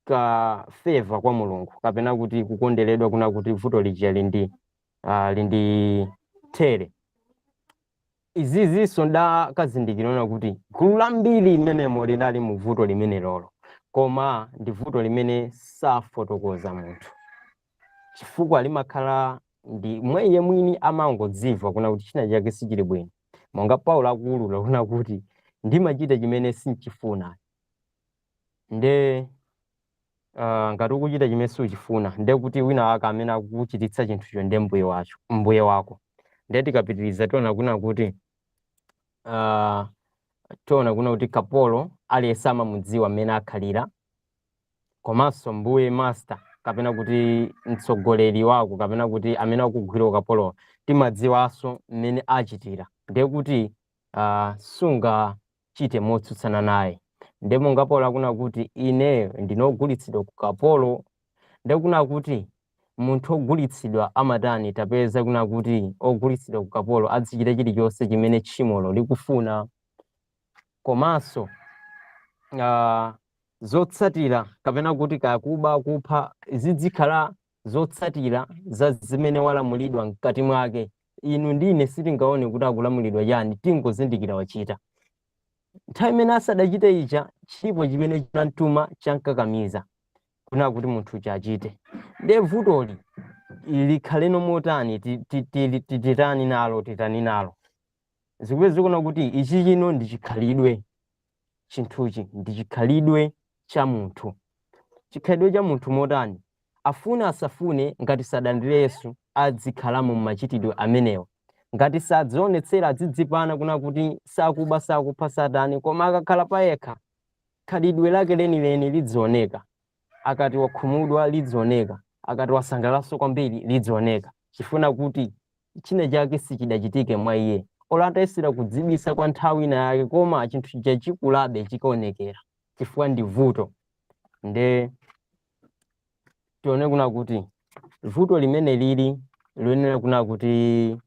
ka favor kwa Mulungu, kapena kuti kukonderedwa, kuna kuti vuto lija lindithere. Izizinso ndakazindikirana kuti gulu lambiri limenemo linali mu vuto limene lolo, koma ndi vuto limene safotokoza munthu, chifukwa limakhala ndi mweye mwini, amangodzimva kuna kuti china chake sichili bwino, monga Paulo akuwulula kuna kuti ndimachita chimene sinchifuna. Nde ngati ukuchita chimene suchifuna, nde kuti wina wake amene akukuchititsa chinthucho nde mbuye wacho, mbuye wako. Nde tikapitiriza tiona kuna kuti kapolo aliyense amamudziwa mmene akhalira, komanso mbuye, master, kapena kuti mtsogoleri wako, kapena kuti amene akugwira ukapolo, timadziwanso mmene achitira. Ndiye kuti sungachite motsutsana naye. Ndiye monga Paulo akuna kuti ineyo ndinogulitsidwa ku kapolo, ndiye kuna kuti munthu ogulitsidwa amatani? Tapeza kuna kuti ogulitsidwa ku kapolo azichita chilichonse chimene tchimolo likufuna. Komanso zotsatira, kapena kuti kakuba, kupha, zidzikhala zotsatira za zimene walamulidwa mkati mwake. Inu ndine sitingaone kuti akulamulidwa chani, tingozindikira wachita. Nthawi imene asadachite ija, chilipo chimene chinamtuma, chankakamiza kuna kuti munthu chachite. Ndiye vutoli likhaleno motani? Titani nalo? Titani nalo? Zikupeza kuona kuti ichi chino ndi chikhalidwe, chinthuchi ndi chikhalidwe cha munthu. Chikhalidwe cha munthu motani? Afune asafune, ngati sadalandire Yesu, adzikhalamo mmachitidwe amenewa. Ngati sadzionetsera, adzidzipana kuna kuti sakuba, sakupha, satani, koma akakhala payekha, khalidwe lake lenileni lidzioneka. Akati wakhumudwa, lidzioneka. Akati wasangalalanso kwambiri, lidzioneka, chifuna kuti china chake sichidachitike mwa iye. Olo atayesera kudzibisa kwa nthawi ina yake, koma chinthu chija chikulabe, chikaonekera, chifukwa ndi vuto. Nde tione kuna kuti vuto limene lili loyenera kuna kuti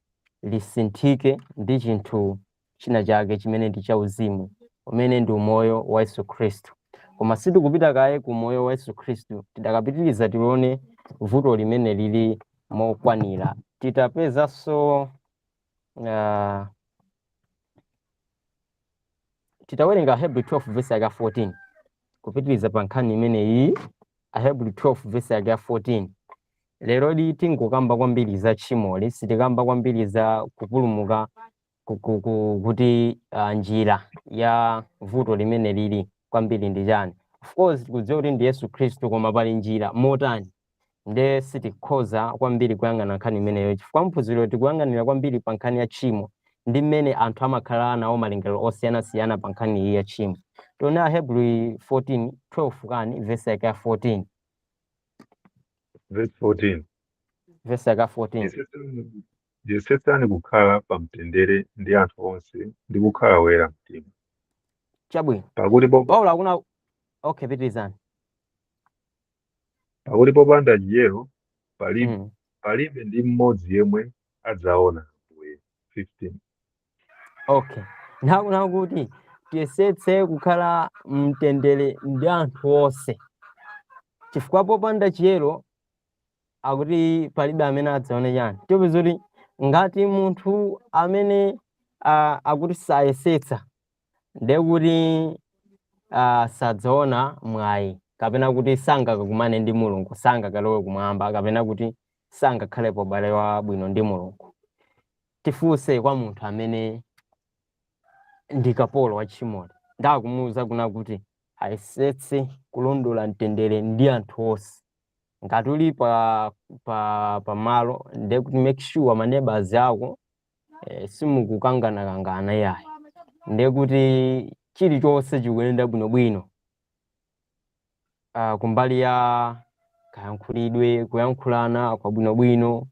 lisinthike ndi chinthu china chake chimene ndi chauzimu, umene ndi umoyo wa Yesu Khristu. Koma sitikupita kaye ku moyo wa Yesu Khristu, tidakapitiriza tione vuto limene lili mokwanira. Titapezanso titawerenga Hebrew 12 verse yake ya 14, kupitiriza pa nkhani imeneyi, Ahebrew 12 verse yake ya 14. Lero li tingokamba kwambiri za tchimoli, sitikamba kwambiri za kupulumuka. Kuti njira ya vuto limene lili kwambiri ndi chani? Of course tikudziwa kuti ndi Yesu Khristu, koma pali njira motani? Nde sitikhoza kwambiri kuyang'ana nkhani imeneyo chifukwa mphunziro tikuyang'anira kwambiri pa nkhani ya tchimo ndi mmene anthu amakhala nawo malingaliro osiyanasiyana pa nkhani iyi ya tchimo. Tione Ahebri 14 12 kani, vesi yake ya 14. Verse 14. Vesi yake ya 14. Yesetsani kukhala pamtendere ndi anthu onse ndi kukhala woyera mtima. Chabwino. Pakuti Paulo akuna, okay, pitirizani. Pakuti popanda chiyero palibe ndi mmodzi yemwe adzaona Ambuye. 15. Okay, nakuna kuti tiyesetse kukhala mtendere ndi anthu onse chifukwa popanda chiyero akuti palibe amene adzaone chani. Tipeza kuti ngati munthu amene akuti sayesetsa, ndiye kuti sadzaona mwayi kapena kuti sangakakumane ndi Mulungu, sangakalowe kumwamba kapena kuti sangakhale pobale wabwino ndi Mulungu. Tifunse kwa munthu amene ndi kapolo wa tchimoli, ndakumuwuza kuna kuti ayesetse kulondola mtendere ndi anthu onse. Ngati uli pa pamalo, ndiye kuti make sure ma neighbors ako simukukanganakangana yayi, ndiye kuti chilichonse chikuyenda bwinobwino kumbali ya kayankhulidwe, kuyankhulana kwabwinobwino,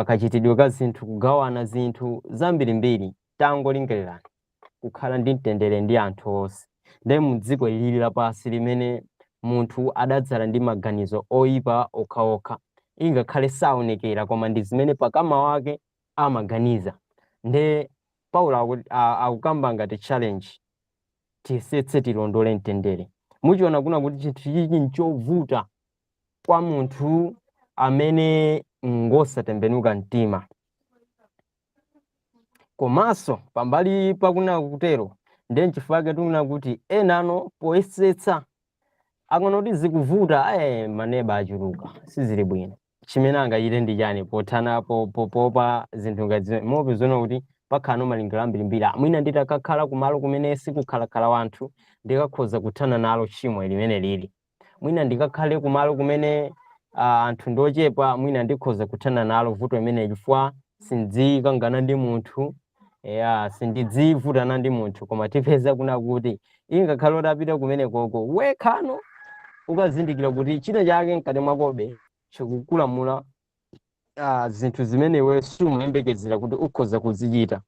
kachitidwe ka zinthu, kugawana zinthu zambirimbiri. Tangolingalirani kukhala ndi mtendere ndi anthu onse. Ndiye mu dziko lili lapansi limene munthu adadzala ndi maganizo oyipa okhaokha, ingakhale saonekera, koma ndi zimene pakama wake amaganiza. Nde Paulo akukamba ngati challenge, tiyesetse tilondole mtendere. Muchiona kuna kuti chinthu chichi nchovuta kwa munthu amene ngosatembenuka mtima. Komanso pambali pakuna kutero, ndiye nchifukwa chake tikunena kuti enano poyesetsa akaona kuti zikuvuta, maneba achuluka, sizili bwino, chimene angachite ndi chani pothana popa zinthu ngati zimene? Mopezona kuti pakhala malingaliro ambirimbiri: "Ah, mwina nditakakhala kumalo kumene sikukhalakhala wanthu ndikakhoza kuthana nalo tchimo limene lili. Mwina ndikakhale kumalo kumene anthu ndochepa, mwina ndikhoza kuthana nalo vuto limene chifukwa sindzikangana ndi munthu, ya sindidzivutana ndi munthu." Koma tipeza kuna kuti ingakhale utapita kumene koko wekhano, ukazindikira kuti china chake mkati mwakobe chikukulamula zinthu zimene iwe sumayembekezera kuti ukhoza kuzichita.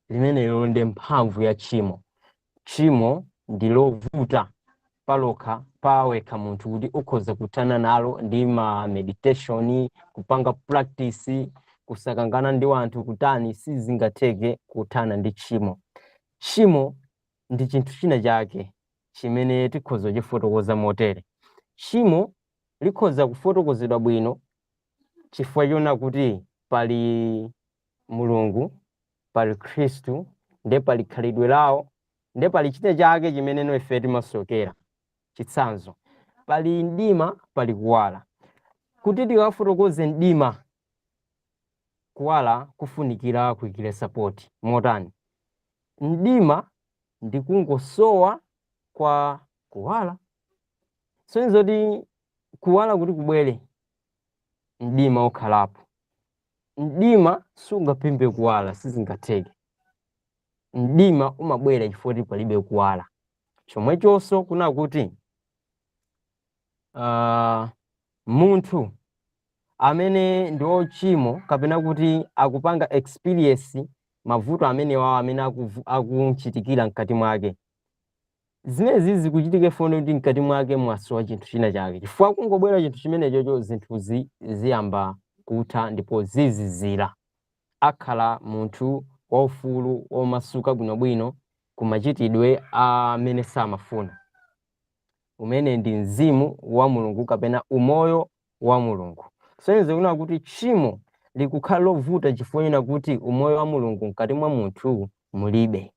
Limenelo ndi mphamvu ya tchimo. Tchimo ndi lovuta palokha pawekha munthu kuti ukhoza kuthana nalo ndi ma meditation, kupanga practice, kusakangana ndi wanthu, kutani, sizingatheke kuthana ndi tchimo. Tchimo ndi chinthu china chake chimene tikhoza kuchifotokoza motere: tchimo likhoza kufotokozedwa bwino chifukwa chona kuti pali Mulungu, pali Khristu, ndiye pali khalidwe lawo, ndiye pali china chake chimene no ife timasokera. Chitsanzo, pali mdima, pali kuwala. Kuti tikafotokoze mdima, kuwala kufunikira kuyikire support motani? Mdima ndi kungosowa kwa kuwala. Sonizoti kuwala kuti kubwere, mdima ukhalapo. Mdima sungaphimbe kuwala, sizingatheke. Mdima umabwera chifukwa kuti palibe kuwala. Chomwechonso kuna kuti munthu amene ndi ochimo kapena kuti akupanga experience mavuto amene wawo amene akumchitikira mkati mwake, zimenezi zikuchitika fone kuti mkati mwake mwasowa chinthu china chake, chifukwa kungobwera chinthu chimenechocho, zinthuzi ziyamba kutha ndipo zizizira, akhala munthu waufulu womasuka bwinobwino kumachitidwe amene samafuna, umene ndi mzimu wa Mulungu kapena umoyo wa Mulungu. Soneza kuna kuti tchimo likukhala lovuta chifukwa china kuti umoyo wa Mulungu mkati mwa munthu mulibe.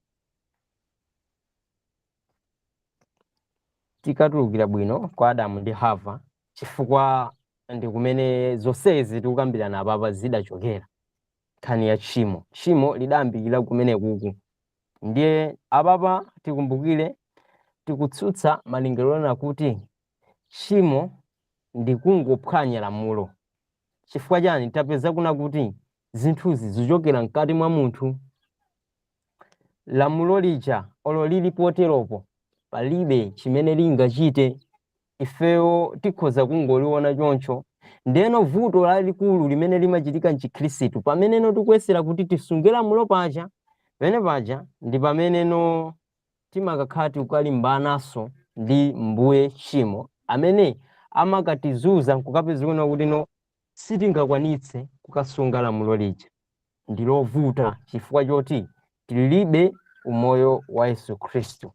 Tikatulukira bwino kwa Adamu ndi Hava, chifukwa ndi kumene zonsezi tikukambirana apapa zidachokera. Nkhani ya tchimo, tchimo lidayambikira kumene kuku. Ndiye apapa tikumbukire tikutsutsa malingaliro onena kuti tchimo ndi kungophwanya lamulo. Chifukwa chani? Tapeza kuna kuti zinthuzi zichokera mkati mwa munthu. Lamulo lija olo lili poteropo palibe chimene lingachite, ifeyo tikhoza kungoliona choncho. Ndeno vuto lalikulu limene limachitika mchikhristu pameneno tikuyesera kuti tisunge lamulo paja, pamene paja ndi pameneno timakakhala tikukalimbananso ndi mbuye tchimo amene amakatizunza nkukapezeka kuti no sitingakwanitse kukasunga lamulo lija. Ndi lovuta chifukwa choti tilibe umoyo wa Yesu Khristu.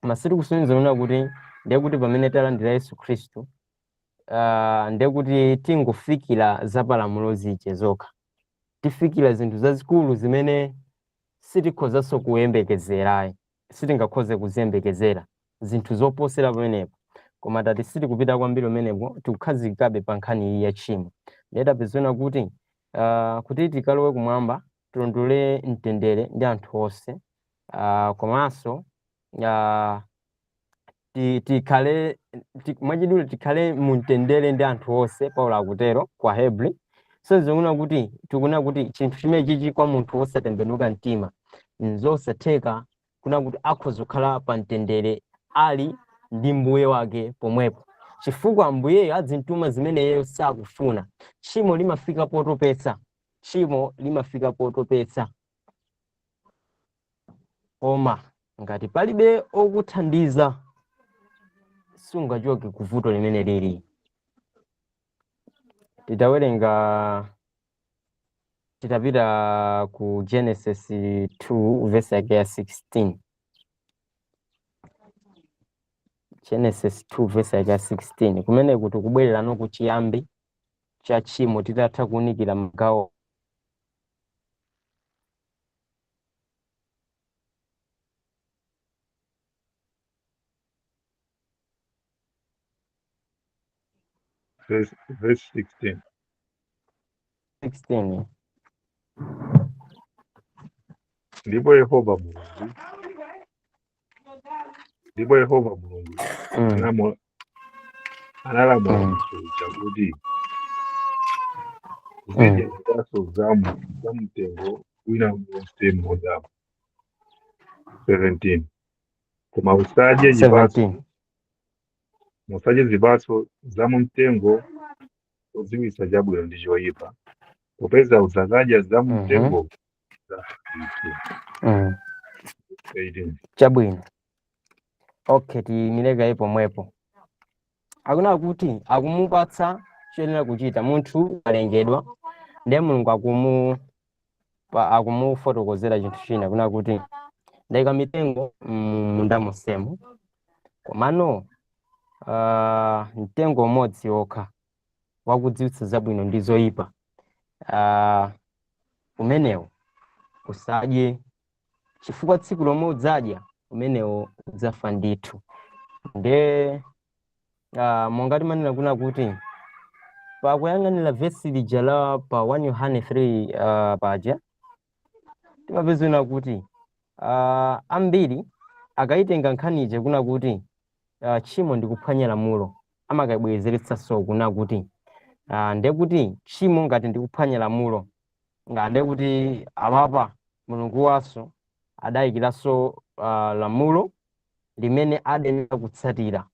Masiku kusonyeza kunena kuti ndiye kuti pamene talandira Yesu Khristu, ndiye kuti tingofikira za palamulo zija zokha, tifikira zinthu zazikulu zimene sitikhozanso kuyembekezerayi, sitingakhoze kuziyembekezera zinthu zoposera pamenepo. Koma tati sitikupita kwambiri pamenepo, tikukhazikikabe pa nkhani iyi ya tchimo. Ndiye tapezana kuti kuti tikalowe kumwamba tilondole mtendere ndi anthu onse, komanso tikhale mwachidule tikhale mumtendere ndi anthu onse. Paulo akutero kwa Hebri. So zikuona kuti tikuona kuti chinthu chimene chichi kwa munthu wosatembenuka mtima nzosatheka kuna kuti akhoza kukhala pa mtendere ali ndi mbuye wake pomwepo, chifukwa mbuyeyo adzimtuma zimene iyeyo sakufuna. Tchimo limafika potopetsa, tchimo limafika potopetsa. Koma ngati palibe okuthandiza sungachoke ku vuto limene lili. Titawerenga, titapita ku Genesis 2 verse yake ya 16, Genesis 2 verse yake ya 16, kumene kuti kubwererano ku chiyambi cha tchimo titatha kuwunikira magawo. Verse 16. 16. Ndipo Yehova Mulungu analamula munthu uja kuti uzidya zipatso za mtengo wina uliwonse m'mundamo. 17 Koma usadye chipatso 17. Musadye zipatso za mumtengo wodziwitsa chabwino ndi choyipa, popeza udzakadya za mumtengo udzafa ndithu. 18. Chabwino, okay, tiyimire pomwepo. Akuna kuti akumupatsa choyenera kuchita munthu alengedwa, ndiye Mulungu akumufotokozera chinthu china kuna kuti ndayika mitengo munda monsemo, komano mtengo umodzi wokha wakudziwitsa zabwino ndi zoyipa, umenewo usadye, chifukwa tsiku lomwe udzadya umenewo udzafa ndithu. Ndiye monga timanena kuna kuti pakuyang'anira vesi lija la pa 1 Yohane 3, paja timapezana kuti ambiri akayitenga nkhani ija kuna kuti tchimo ndi kuphwanya lamulo, amakayibwezeretsanso kuna kuti ndiye kuti tchimo ngati ndi kuphwanya lamulo, ndiye kuti apapa Mulungu waso adayikiranso lamulo limene adenera kutsatira.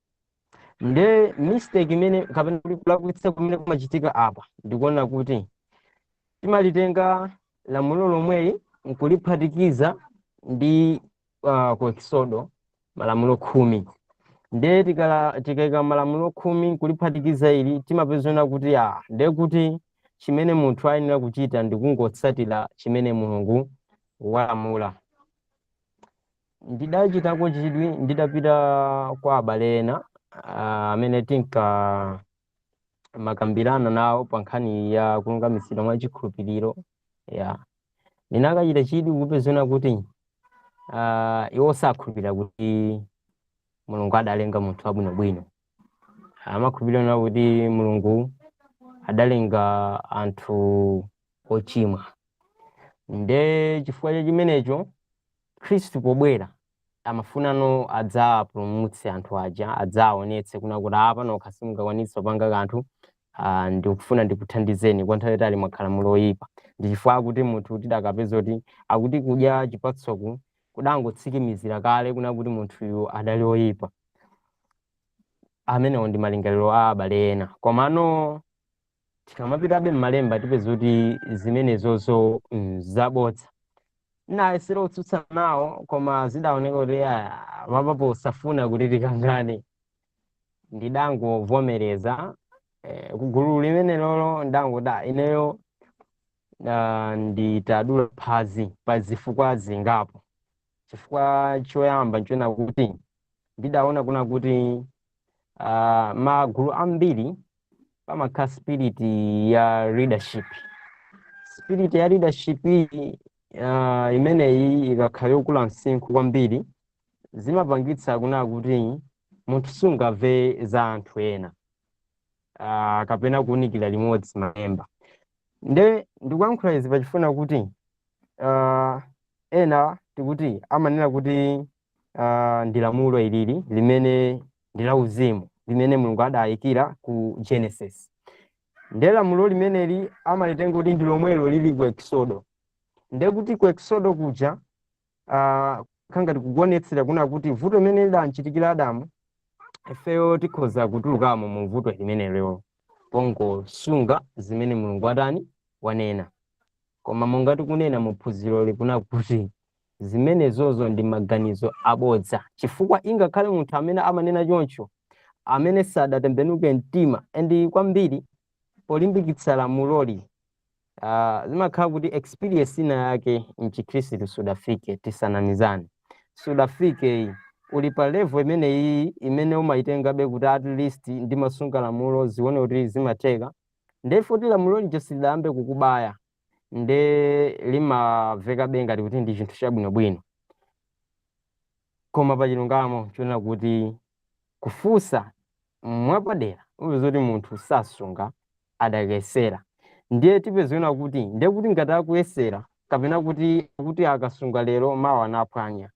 Ndiye mistake imene kapena kuti kulakwitsa kumene kumachitika apa ndikuona kuti timalitenga lamulo lomweli nkuliphatikiza ndi ku Exodo malamulo 10. Ndiye tikayika malamulo 10 nkuliphatikiza ili, timapezana kuti ndiye kuti chimene munthu ayenera kuchita ndi kungotsatira chimene Mulungu walamula. Ndidachitako chidwi ndidapita kwa abale ena amene tinka makambirana nawo pa nkhani ya kulungamitsidwa mwa chikhulupiriro. Ya, ndinakachita chidwi kupezana kuti iwo sakhulupirira kuti Mulungu adalenga munthu wabwinobwino. Amakhulupirira kuti Mulungu adalenga anthu Ochimwa. Nde chifukwa cha chimenecho Khristu pobwera amafunano adzapulumutse anthu aja, adzaonetse kuna kuti apa nokha simungakwanitse kupanga kanthu, ndikufuna ndikuthandizeni. Kwa nthawi yayitali mwakhala muli oyipa. Ndi chifukwa kuti munthu tidakapeza kuti akuti kudya chipatsoku kudangotsikimizira kale kuna kuti munthuyu adali oyipa. Amenewo ndi malingaliro a abale ena, komano tikamapitabe m'malemba tipeza kuti zimenezozo zabodza. Nayesera kutsutsa nawo, koma zidaoneka kuti papapo usafuna kuti tikangane, ndidangovomereza kugulu limene lolo ndangoda ineyo nditadula phazi pa zifukwa zingapo. Chifukwa choyamba nchona kuti ndidaona kuna kuti magulu ambiri pamakhala spirit ya leadership. Spirit ya leadership iyi, imeneyi ikakhala yokula msinkhu kwambiri, zimapangitsa kuna kuti munthu sungamve za anthu ena kapena kuwunikira limodzi malemba. Nde ndikuyankhula izi pachifuna kuti ena tikuti amanena kuti ndi lamulo ilili limene ndi la uzimu limene Mulungu adayikira ku Genesis. Nde lamulo limeneli amalitenga kuti ndi lomwelo lili ku Exodo. Nde kuti ku Exodo kuja khangati kukuonetsera kuna kuti vuto limene lidanchitikira Adamu, ifeyo tikhoza kutulukamo mu vuto limenelo pongosunga zimene Mulungu atani wanena. Koma monga tikunena mu phunziro likuna kuti zimenezozo ndi maganizo abodza, chifukwa ingakhale munthu amene amanena choncho amene sadatembenuke mtima and kwambiri polimbikitsa lamuloli, zimakhala kuti experience ina yake mchikhristu sudafike. Tisanamizane, sudafike. Uli pa level imeneyi imene umayitengabe kuti at least ndimasunga lamulo, zione kuti zimatheka. Ndefoti lamulo lija silidayambe kukubaya, nde limavekabe ngati kuti ndi chinthu chabwinobwino. Koma pachilungamo chonena kuti kufunsa mwapadera, upeza kuti munthu sasunga, adakayesera. Ndiye tipezena kuti ndiye kuti ngati akuyesera kapena kuti akasunga lero, mawa anaphwanya,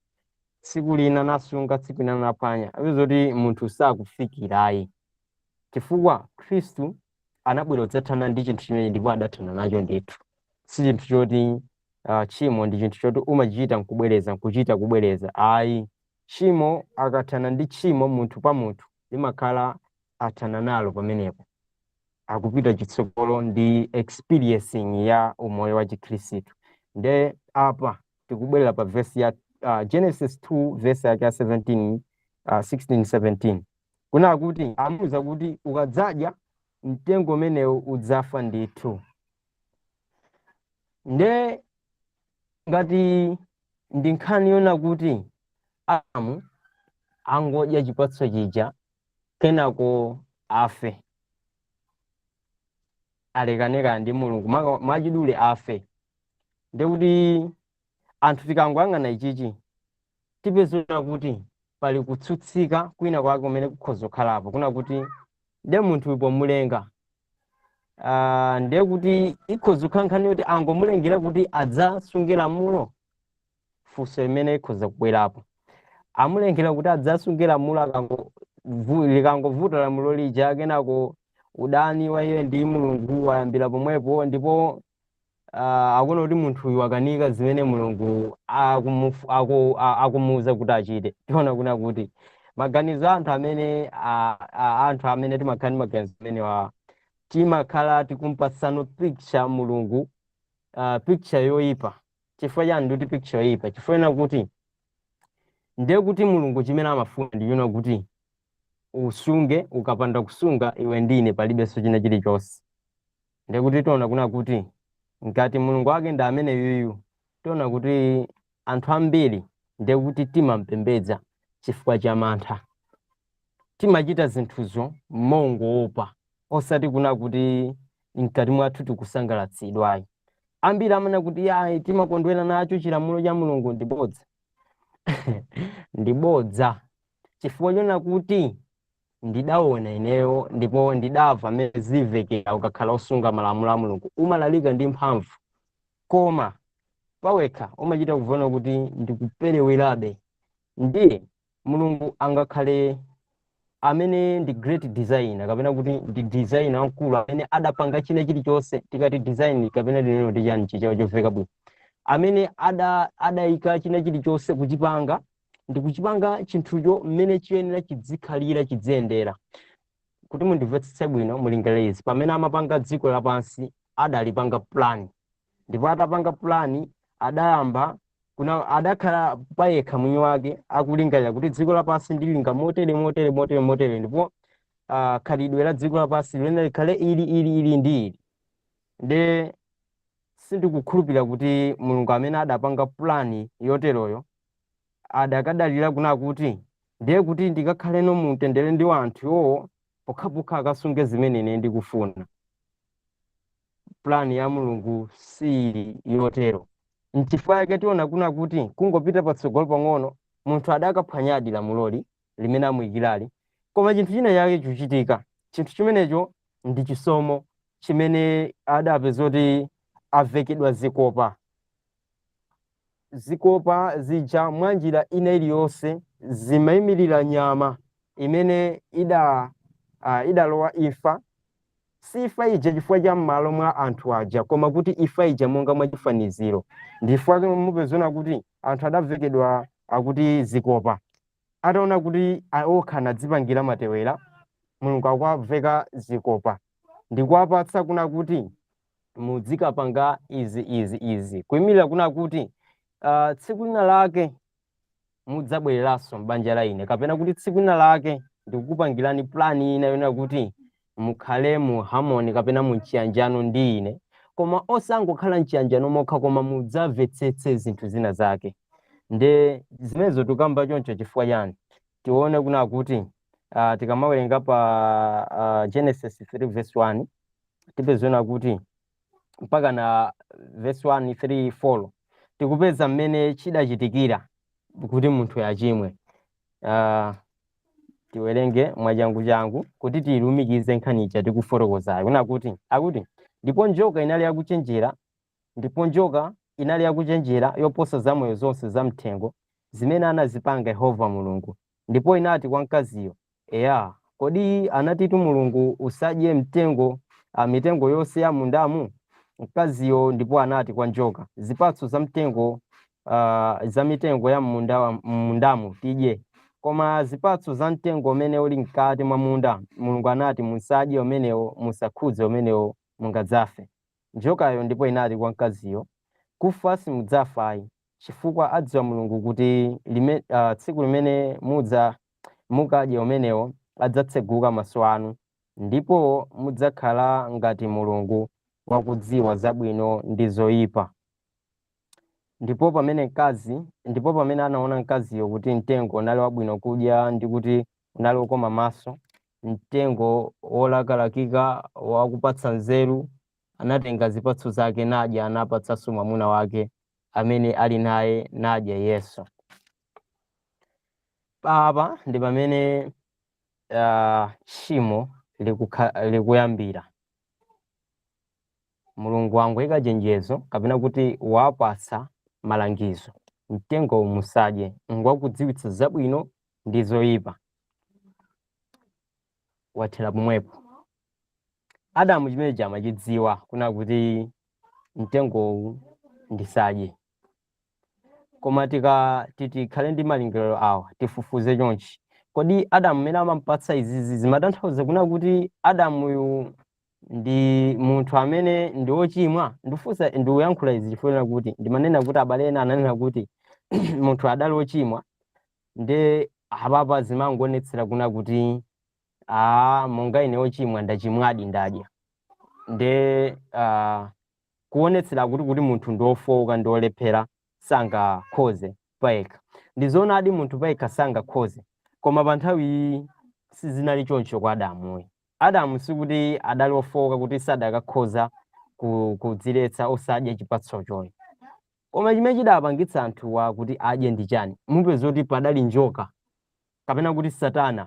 tsiku lina nasunga, tsiku lina naphwanya, apeza kuti munthu sakufikirayi, chifukwa Khristu anabwera kudzathana ndi chinthu chimene ndipo adathana nacho ndithu. Si chinthu choti tchimo ndi chinthu choti umachita nkubwereza, nkuchita kubwereza, ayi. Tchimo, akathana ndi tchimo munthu pa munthu, limakhala athana nalo pamenepo, akupita chitsogolo ndi experiencing ya umoyo wa chikhristu. Nde apa tikubwerera pa verse ya Genesis 2 verse yake ya 17, 16 17, kuna kuti amuwuza kuti ukadzadya mtengo umenewu udzafa ndithu. Nde ngati ndi nkhani yona kuti Adamu angodya chipatso chija kenako afe, alekaneka ndi Mulungu, mwachidule afe, ndekuti anthu tikangoyang'ana ichichi tipezera kuti pali kutsutsika kwina kwake kumene kukhoza kukhalapo, kuna kuti nde munthu pomulenga ndiye kuti ikhoza kukhala nkhani yoti angomulengera kuti adzasunge lamulo. Funso limene ikhoza kubwerapo, amulengera kuti adzasunge lamulo, likangovuta lamulo lija, kenako udani wa iye ndi Mulungu wayambira pomwepo, ndipo akuona kuti munthu uyu wakanika zimene Mulungu akumuwuza kuti achite. Tiona kuna kuti maganizo a anthu amene anthu amene timakhala ndi maganizo amenewa, timakhala tikumpatsano picture Mulungu, picture yoyipa. Chifukwa chani ndikuti picture yoyipa? Chifukwa kuti ndiye kuti Mulungu chimene amafuna ndiyona kuti usunge. Ukapanda kusunga, iwe ndine palibenso china chilichonse. Ndiye kuti tiona kuna kuti ngati Mulungu wake ndi amene yuyu, tiona kuti anthu ambiri ndiye kuti timampembedza chifukwa cha mantha. Timachita zinthuzo mongoopa, osati kuna kuti mkati mwathu tikusangalatsidwayi. Ambiri amanena kuti ayi, timakondwera nacho chilamulo cha Mulungu. Ndibodza, ndibodza, chifukwa chona kuti Ndidaona ineyo ndipo ndidamva mmene zimvekera ukakhala osunga malamulo a Mulungu, umalalika ndi mphamvu, koma pawekha umachita kuona kuti ndikuperewerabe. Ndiye Mulungu angakhale amene ndi great designer, kapena kuti ndi designer wamkulu amene adapanga china chilichonse. Tikati design kapena lineno ndi chani chichawo chomveka bwino, amene adayika china chilichonse kuchipanga ndi kuchipanga chinthucho mmene chiyenera chidzikhalira, chidziyendera. Kuti mundimvetsetse bwino, mulingalire izi: pamene amapanga dziko lapansi, adalipanga plan, ndipo atapanga plan adayamba kuna adakhala payekha mwini wake akulingalira kuti dziko lapansi ndilinga motere, motere, motere, motere, ndipo khalidwe la dziko lapansi limene likhale ili, ili, ili ndi ili. Nde sindikukhulupirira kuti Mulungu amene adapanga plan yoteroyo adakadalira kuna kuti ndiye kuti ndikakhaleno mumtendere ndi anthu iwowo pokhapokha akasunge zimene ine ndikufuna. Plan ya Mulungu sili yotero. Nchifukwa chake tiona kuna kuti kungopita patsogolo pang'ono, munthu adakaphwanyadi lamuloli limene amuyikirali, koma chinthu china chake chikuchitika. Chinthu chimenecho ndi chisomo chimene adapeza kuti avekedwa zikopa. Zikopa zija mwa njira ina iliyonse zimayimirira nyama imene idalowa imfa. Si imfa ija chifukwa cha m'malo mwa anthu aja, koma kuti imfa ija monga mwachifaniziro. Ndifukwa mupezona kuti anthu adavekedwa akuti zikopa. Ataona kuti okha anadzipangira matewera, Mulungu akuwaveka zikopa ndikuwapatsa kuna kuti mudzikapanga izi, izi, izi, kuyimirira kuna kuti tsiku lina lake mudzabwereranso m'banja la ine, kapena kuti tsiku lina lake ndikukupangirani plan ina yonena kuti mukhale mu harmony kapena mu chiyanjano ndi ine, koma osangokhala mchiyanjano mokha, koma mudzamvetsetse zinthu zina zake. Nde zimenezo tikamba choncho chifukwa chani? Tione kuna kuti tikamawerenga pa Genesis 3 verse 1, tipezona kuti mpaka na verse 1, 3, 4 tikupeza mmene chidachitikira kuti munthu achimwe. Tiwerenge mwachangu changu kuti tilumikize nkhani ija tikufotokozayo. Kuna kuti akuti, ndipo njoka inali yakuchenjera, ndipo njoka inali yakuchenjera yoposa zamoyo zonse zamthengo zimene anazipanga Yehova Mulungu. Ndipo inati kwa mkaziyo, "Eya, kodi anatitu Mulungu, usadye mtengo mitengo yonse ya mundamu?" Mkaziyo ndipo anati kwa njoka, "Zipatso za mtengo za mitengo ya mundamu tidye, koma zipatso za mtengo umene uli mkati mwa munda, Mulungu anati, musadye umenewo, musakhudze umenewo, mungadzafe." Njokayo ndipo inati kwa mkaziyo, "Kufa simudzafa ayi, chifukwa adziwa Mulungu kuti tsiku limene mudza mukadye umenewo adzatseguka maso anu, ndipo mudzakhala ngati Mulungu, wakudziwa zabwino ndi zoyipa." Ndipo pamene anaona mkaziyo kuti mtengo unali wabwino kudya, ndi kuti unali wokoma maso, mtengo wolakalakika wakupatsa nzeru, anatenga zipatso zake nadya, anapatsanso mwamuna wake amene ali naye, nadya iyenso. Apa ndi pamene tchimo likuyambira. Mulungu wangoyika chenjezo, kapena kuti wapatsa malangizo: mtengo musadye, ngwakudziwitsa zabwino ndi zoyipa. Wathera pomwepo. Adamu chimene amachidziwa kuna kuti mtengowu ndisadye. Koma tika tikhale ndi malingaliro awa, tifufuze chonchi: kodi Adamu mmene amampatsa izizi zimatanthauza kuna kuti Adamuyu ndi munthu amene ndi wochimwa? Ndifunsa, ndikuyankhula izi chifukwa kuti ndimanena kuti abale ena ananena kuti munthu adali wochimwa, ndi apapa zimangoonetsera kuna kuti monga ine wochimwa, ndachimwadi, ndadya. Nde kuonetsera kuti munthu ndi wofowoka, ndi wolephera, sangakhoze payekha. Ndizoonadi, munthu payekha sangakhoze, koma pa nthawi iyi sizinali choncho kwa Adamuyo. Adamu sikuti adali wofowoka kuti sadakakhoza kudziletsa osadya chipatsochoyo. Koma chimene chidapangitsa anthuwa kuti adye ndi chani? Mupeza kuti padali njoka, kapena kuti Satana.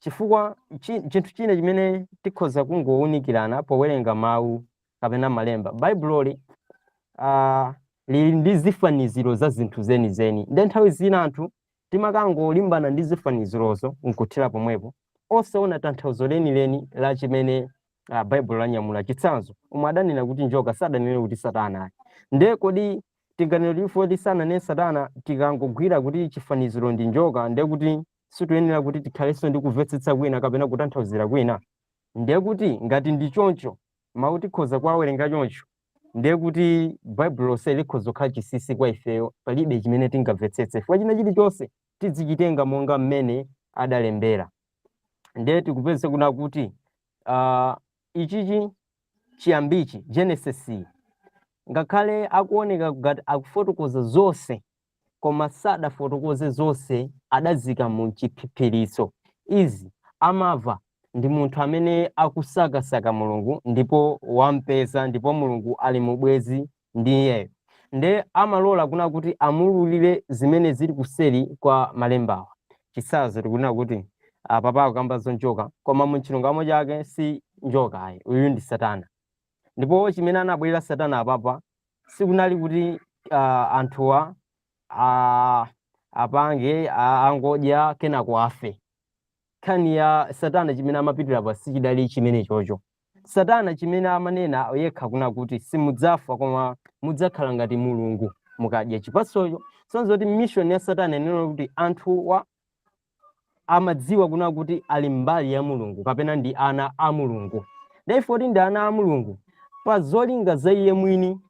Chifukwa chinthu china chimene tikhoza kungowunikirana powerenga mawu kapena malemba, Baibuloli lili ndi zifaniziro za zinthu zenizeni. Nde nthawi zina anthu timakangolimbana ndi zifanizirozo nkuthera pomwepo, osaona tanthauzo lenileni la chimene Baibulo lanyamula. Chitsanzo, omwe adanena kuti njoka sadanene kuti Satana ayi. Nde kodi tinganene kuti chifukwa sananene Satana, tikangogwira kuti chifaniziro ndi njoka, nde kuti situyenera kuti tikhalenso ndi kumvetsetsa kwina kapena kutanthauzira kwina? Ndiye kuti ngati ndi choncho, mawu tikhoza kuwawerenga choncho, ndiye kuti Baibulo lonse likhoza kukhala chinsinsi kwa ifeyo. Palibe chimene tingamvetsetse chifukwa china chilichonse tidzichitenga monga mmene adalembera. Ndiye tikupeza kuna kuti ichichi chiyambichi, Genesis, ngakhale akuoneka ngati akufotokoza zonse, koma sadafotokoze zonse, adazika mu chiphiphiritso. Izi amava ndi munthu amene akusakasaka Mulungu ndipo wampeza, ndipo Mulungu ali mubwezi ndi iyeyo, nde amalola kuna kuti amululire zimene zili kuseri kwa malembawa. Chitsanzo, tikunena kuti apapa akukamba zonjoka, koma mu chilungamo chake si njoka ayi, uyu ndi Satana. Ndipo chimene anabwerera Satana apapa sikunali kuti anthuwa apange angodya kenako afe. Nkhani ya Satana chimene amapitira pa sichidali chimene chocho. Satana chimene amanena yekha kuna kuti simudzafa, koma mudzakhala ngati Mulungu mukadya chipatsocho. Sonzo kuti mission ya Satana inena kuti anthuwa amadziwa kuna kuti ali mbali ya Mulungu kapena ndi ana a Mulungu. Therefore kuti ndi ana a Mulungu, pa zolinga za iye mwini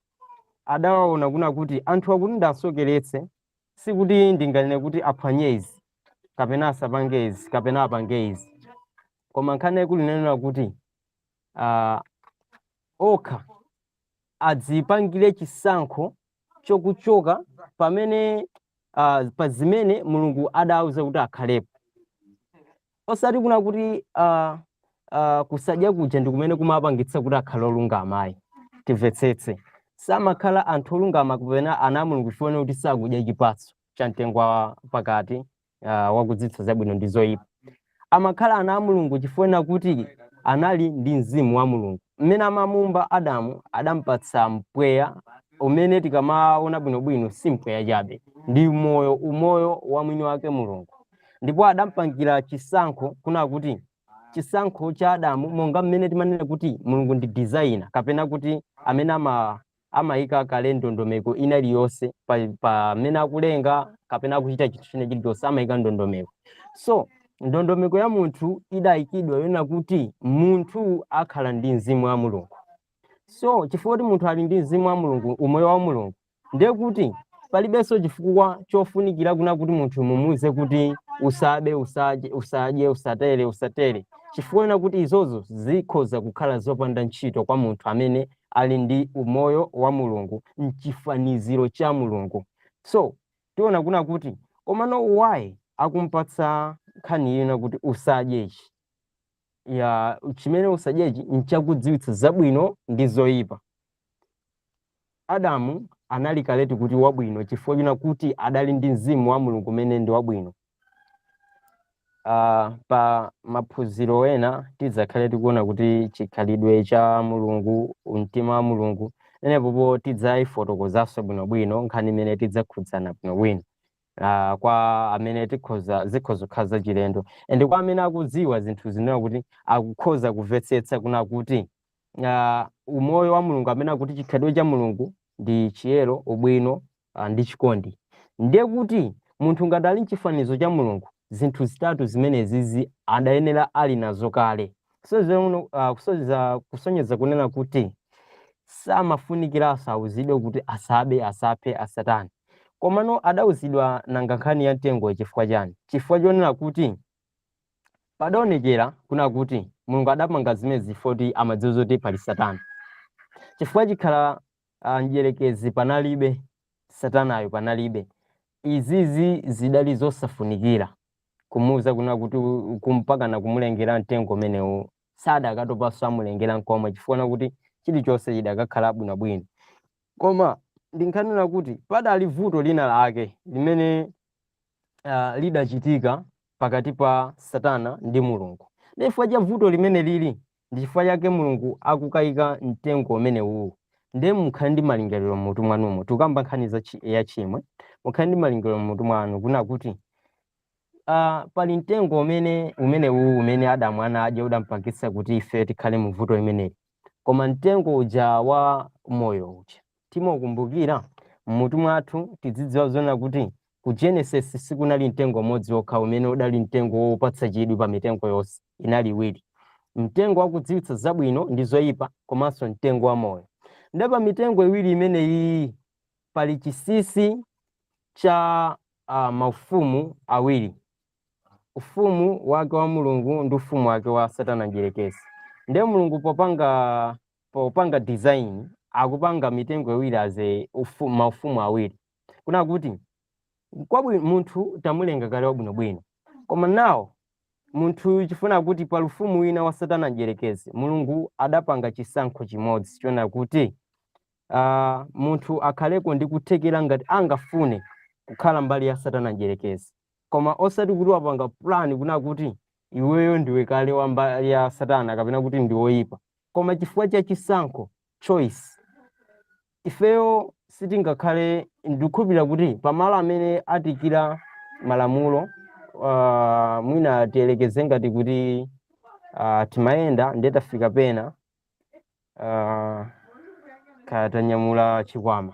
adawaona kuna kuti anthu akuti ndasokeretse, sikuti ndinganene kuti aphwanye izi kapena asapange izi kapena apange izi, koma nkhani yaikulu inenera kuti okha adzipangire chisankho chokuchoka pamene pa zimene Mulungu adawuza kuti akhalepo, osati kuna kuti kusadya kuja ndi kumene kumapangitsa kuti akhale olungama ayi. Timvetsetse, samakhala anthu olungama kapena ana a Mulungu chifukwa kuti sakudya chipatso cha mtengo wa pakati wakudziwitsa zabwino ndi zoyipa. Amakhala ana a Mulungu chifukwa kuti anali ndi mzimu wa Mulungu. Mmene amamumba Adamu, adampatsa mpweya umene tikamaona bwinobwino si mpweya chabe, ndi moyo, umoyo wa mwini wake Mulungu. Ndipo adampangira chisankho, kuna kuti chisankho cha Adamu, monga mmene timanena kuti Mulungu ndi designer kapena kuti amene amayika kale ndondomeko ina iliyonse pamene akulenga kapena akuchita chinthu china chilichonse, amayika ndondomeko. So ndondomeko ya munthu idayikidwa yonena kuti munthu akhala ndi mzimu wa Mulungu. So chifukwa kuti munthu ali ndi mzimu wa Mulungu, umoyo wa Mulungu, ndiye kuti palibenso chifukwa chofunikira kuna kuti munthu mumuze kuti usabe, usadye, usadye, usatere, usatere, chifukwa ena kuti izozo zikhoza kukhala zopanda ntchito kwa munthu amene ali ndi umoyo wa Mulungu mchifaniziro cha Mulungu. So tiona kuna kuti komano why akumpatsa nkhani ina kuti usadye ichi, ya chimene usadyechi nchakudziwitsa zabwino ndi zoyipa. Adamu anali kaletu kuti wabwino chifukwa china kuti adali ndi mzimu wa Mulungu umene ndi wabwino. Pa maphunziro ena tidzakhale tikuona kuti chikhalidwe cha Mulungu, mtima wa Mulungu, enepopo tidzayifotokozanso bwinobwino nkhani imene tidzakhudzana bwinobwino. Kwa amene tikhoza zikhoza kukhala zachilendo, and kwa amene akudziwa zinthu zinena kuti akukhoza kumvetsetsa kuna kuti umoyo wa Mulungu, amene akuti chikhalidwe cha Mulungu ndi chiyero, ubwino ndi chikondi, ndiye kuti munthu ngati ali mchifanizo cha Mulungu, zinthu zitatu zimenezizi adayenera ali nazo kale. Kusonyeza kunena kuti samafunikiranso awuzidwe kuti asabe, asaphe, asatani. Komano adawuzidwa nanga nkhani ya mtengo chifukwa chani? Chifukwa chonena kuti padaonekera kuna kuti Mulungu adapanga zimenezi chifukwa amadziwa zoti pali Satana. Chifukwa chikhala mdierekezi panalibe, Satanayo panalibe, izizi zidali zosafunikira kumuuza kuna kuti kumpakana kumulengera mtengo umenewu. Sadakatopanso amulengera nkomwe, chifukwa kuti chilichonse chidakakhala bwinobwino. Koma ndinkhanena kuti padali vuto lina lake limene lidachitika. pakati pa Satana ndi Mulungu. Ndi chifukwa cha vuto limene lili, ndi chifukwa chake Mulungu akukayika mtengo umene uwu. Ndiye mukhale ndi malingaliro mmutu mwanumo. Tikukamba nkhani za ya chimwe. Mukhale ndi malingaliro mmutu mwanu kuna kuti pali mtengo umene uwu umene Adamu anadya udampangitsa kuti ife tikhale mu vuto limeneli. Koma mtengo uja wa moyo uja timaukumbukira mmutu mwathu, tidzidziwa zona kuti ku Genesis sikunali mtengo umodzi wokha umene udali mtengo wopatsa chidwi pa mitengo yonse, inali iwiri: mtengo wakudziwitsa zabwino ndi zoyipa komanso mtengo wa moyo. Ndipo pa mitengo iwiri imeneyi pali chinsinsi cha maufumu awiri, ufumu wake wa Mulungu ndi ufumu wake wa Satana mdierekezi. Ndiye Mulungu popanga design akupanga mitengo iwiri as maufumu awiri, kuna kuti kwabwino munthu tamulenga kale wabwinobwino, koma nawo munthu chifuna kuti pa ufumu wina wa Satana mdierekezi, Mulungu adapanga chisankho chimodzi chona kuti munthu akhaleko ndi kuthekera ngati angafune kukhala mbali ya Satana mdierekezi, koma osati kuti wapanga plan kuna kuti iweyo ndiwe kale wa mbali ya Satana kapena kuti ndi woyipa, koma chifukwa cha chisankho, choice. Ifeyo sitingakhale, ndikukhulupirira kuti pamalo amene atikira malamulo, mwina tiyelekeze ngati kuti timayenda ndiye tafika pena, kaya tanyamula chikwama,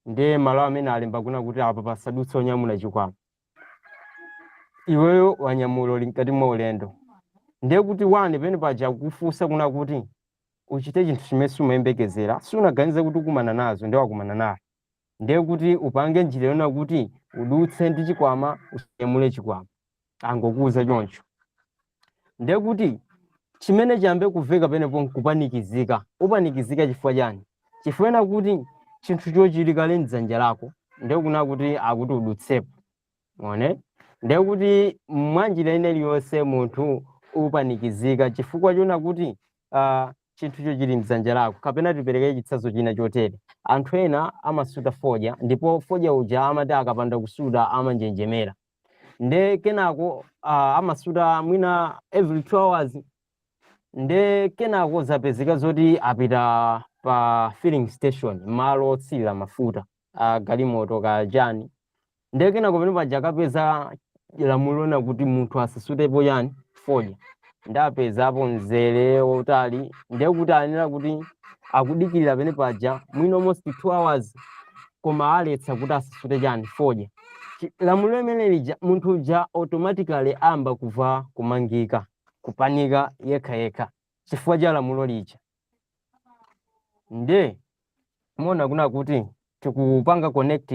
ndiye malo amene alemba kuna kuti apa pasadutse onyamula chikwama. Iweyo wanyamula, uli mkati mwa ulendo, ndiye kuti wani pene paja kufunsa kuna kuti uchite chinthu chimene sumayembekezera, sunaganize kuti ukumana nazo, ndiye wakumana nayo, ndiye kuti upange njira yona kuti udutse ndi chikwama, usanyamule chikwama. Angokuuza choncho, ndiye kuti chimene chiyambe kuveka penepo nkupanikizika. Upanikizika chifukwa chani? Chifukwa kuti chinthu chochili kale mdzanja lako, ndiye kuna kuti akuti udutsepo mone. Ndiye kuti mwanjira ina iliyonse munthu upanikizika chifukwa chona kuti chinthucho chili mdzanja lako. Kapena tipereke chitsanzo china chotere: anthu ena amasuta fodya, ndipo fodya uja amati akapanda kusuta amanjenjemera. Nde kenako amasuta mwina every 2 hours. Nde kenako zapezeka zoti apita pa filling station, malo otsirira mafuta a galimoto kachani. Nde kenako pamene paja akapeza lamulo lona kuti munthu asasutepo chani, fodya. Ndapezapo mzere wautali, ndiye kuti anena kuti akudikirira pene paja mwina almost 2 hours, koma aletsa kuti asasute chani, fodya. Lamulo limene lija, munthu uja automatically amba kuva kumangika, kupanika yekha yekha chifukwa cha lamulo lija. Nde muona kuna kuti tikupanga connect,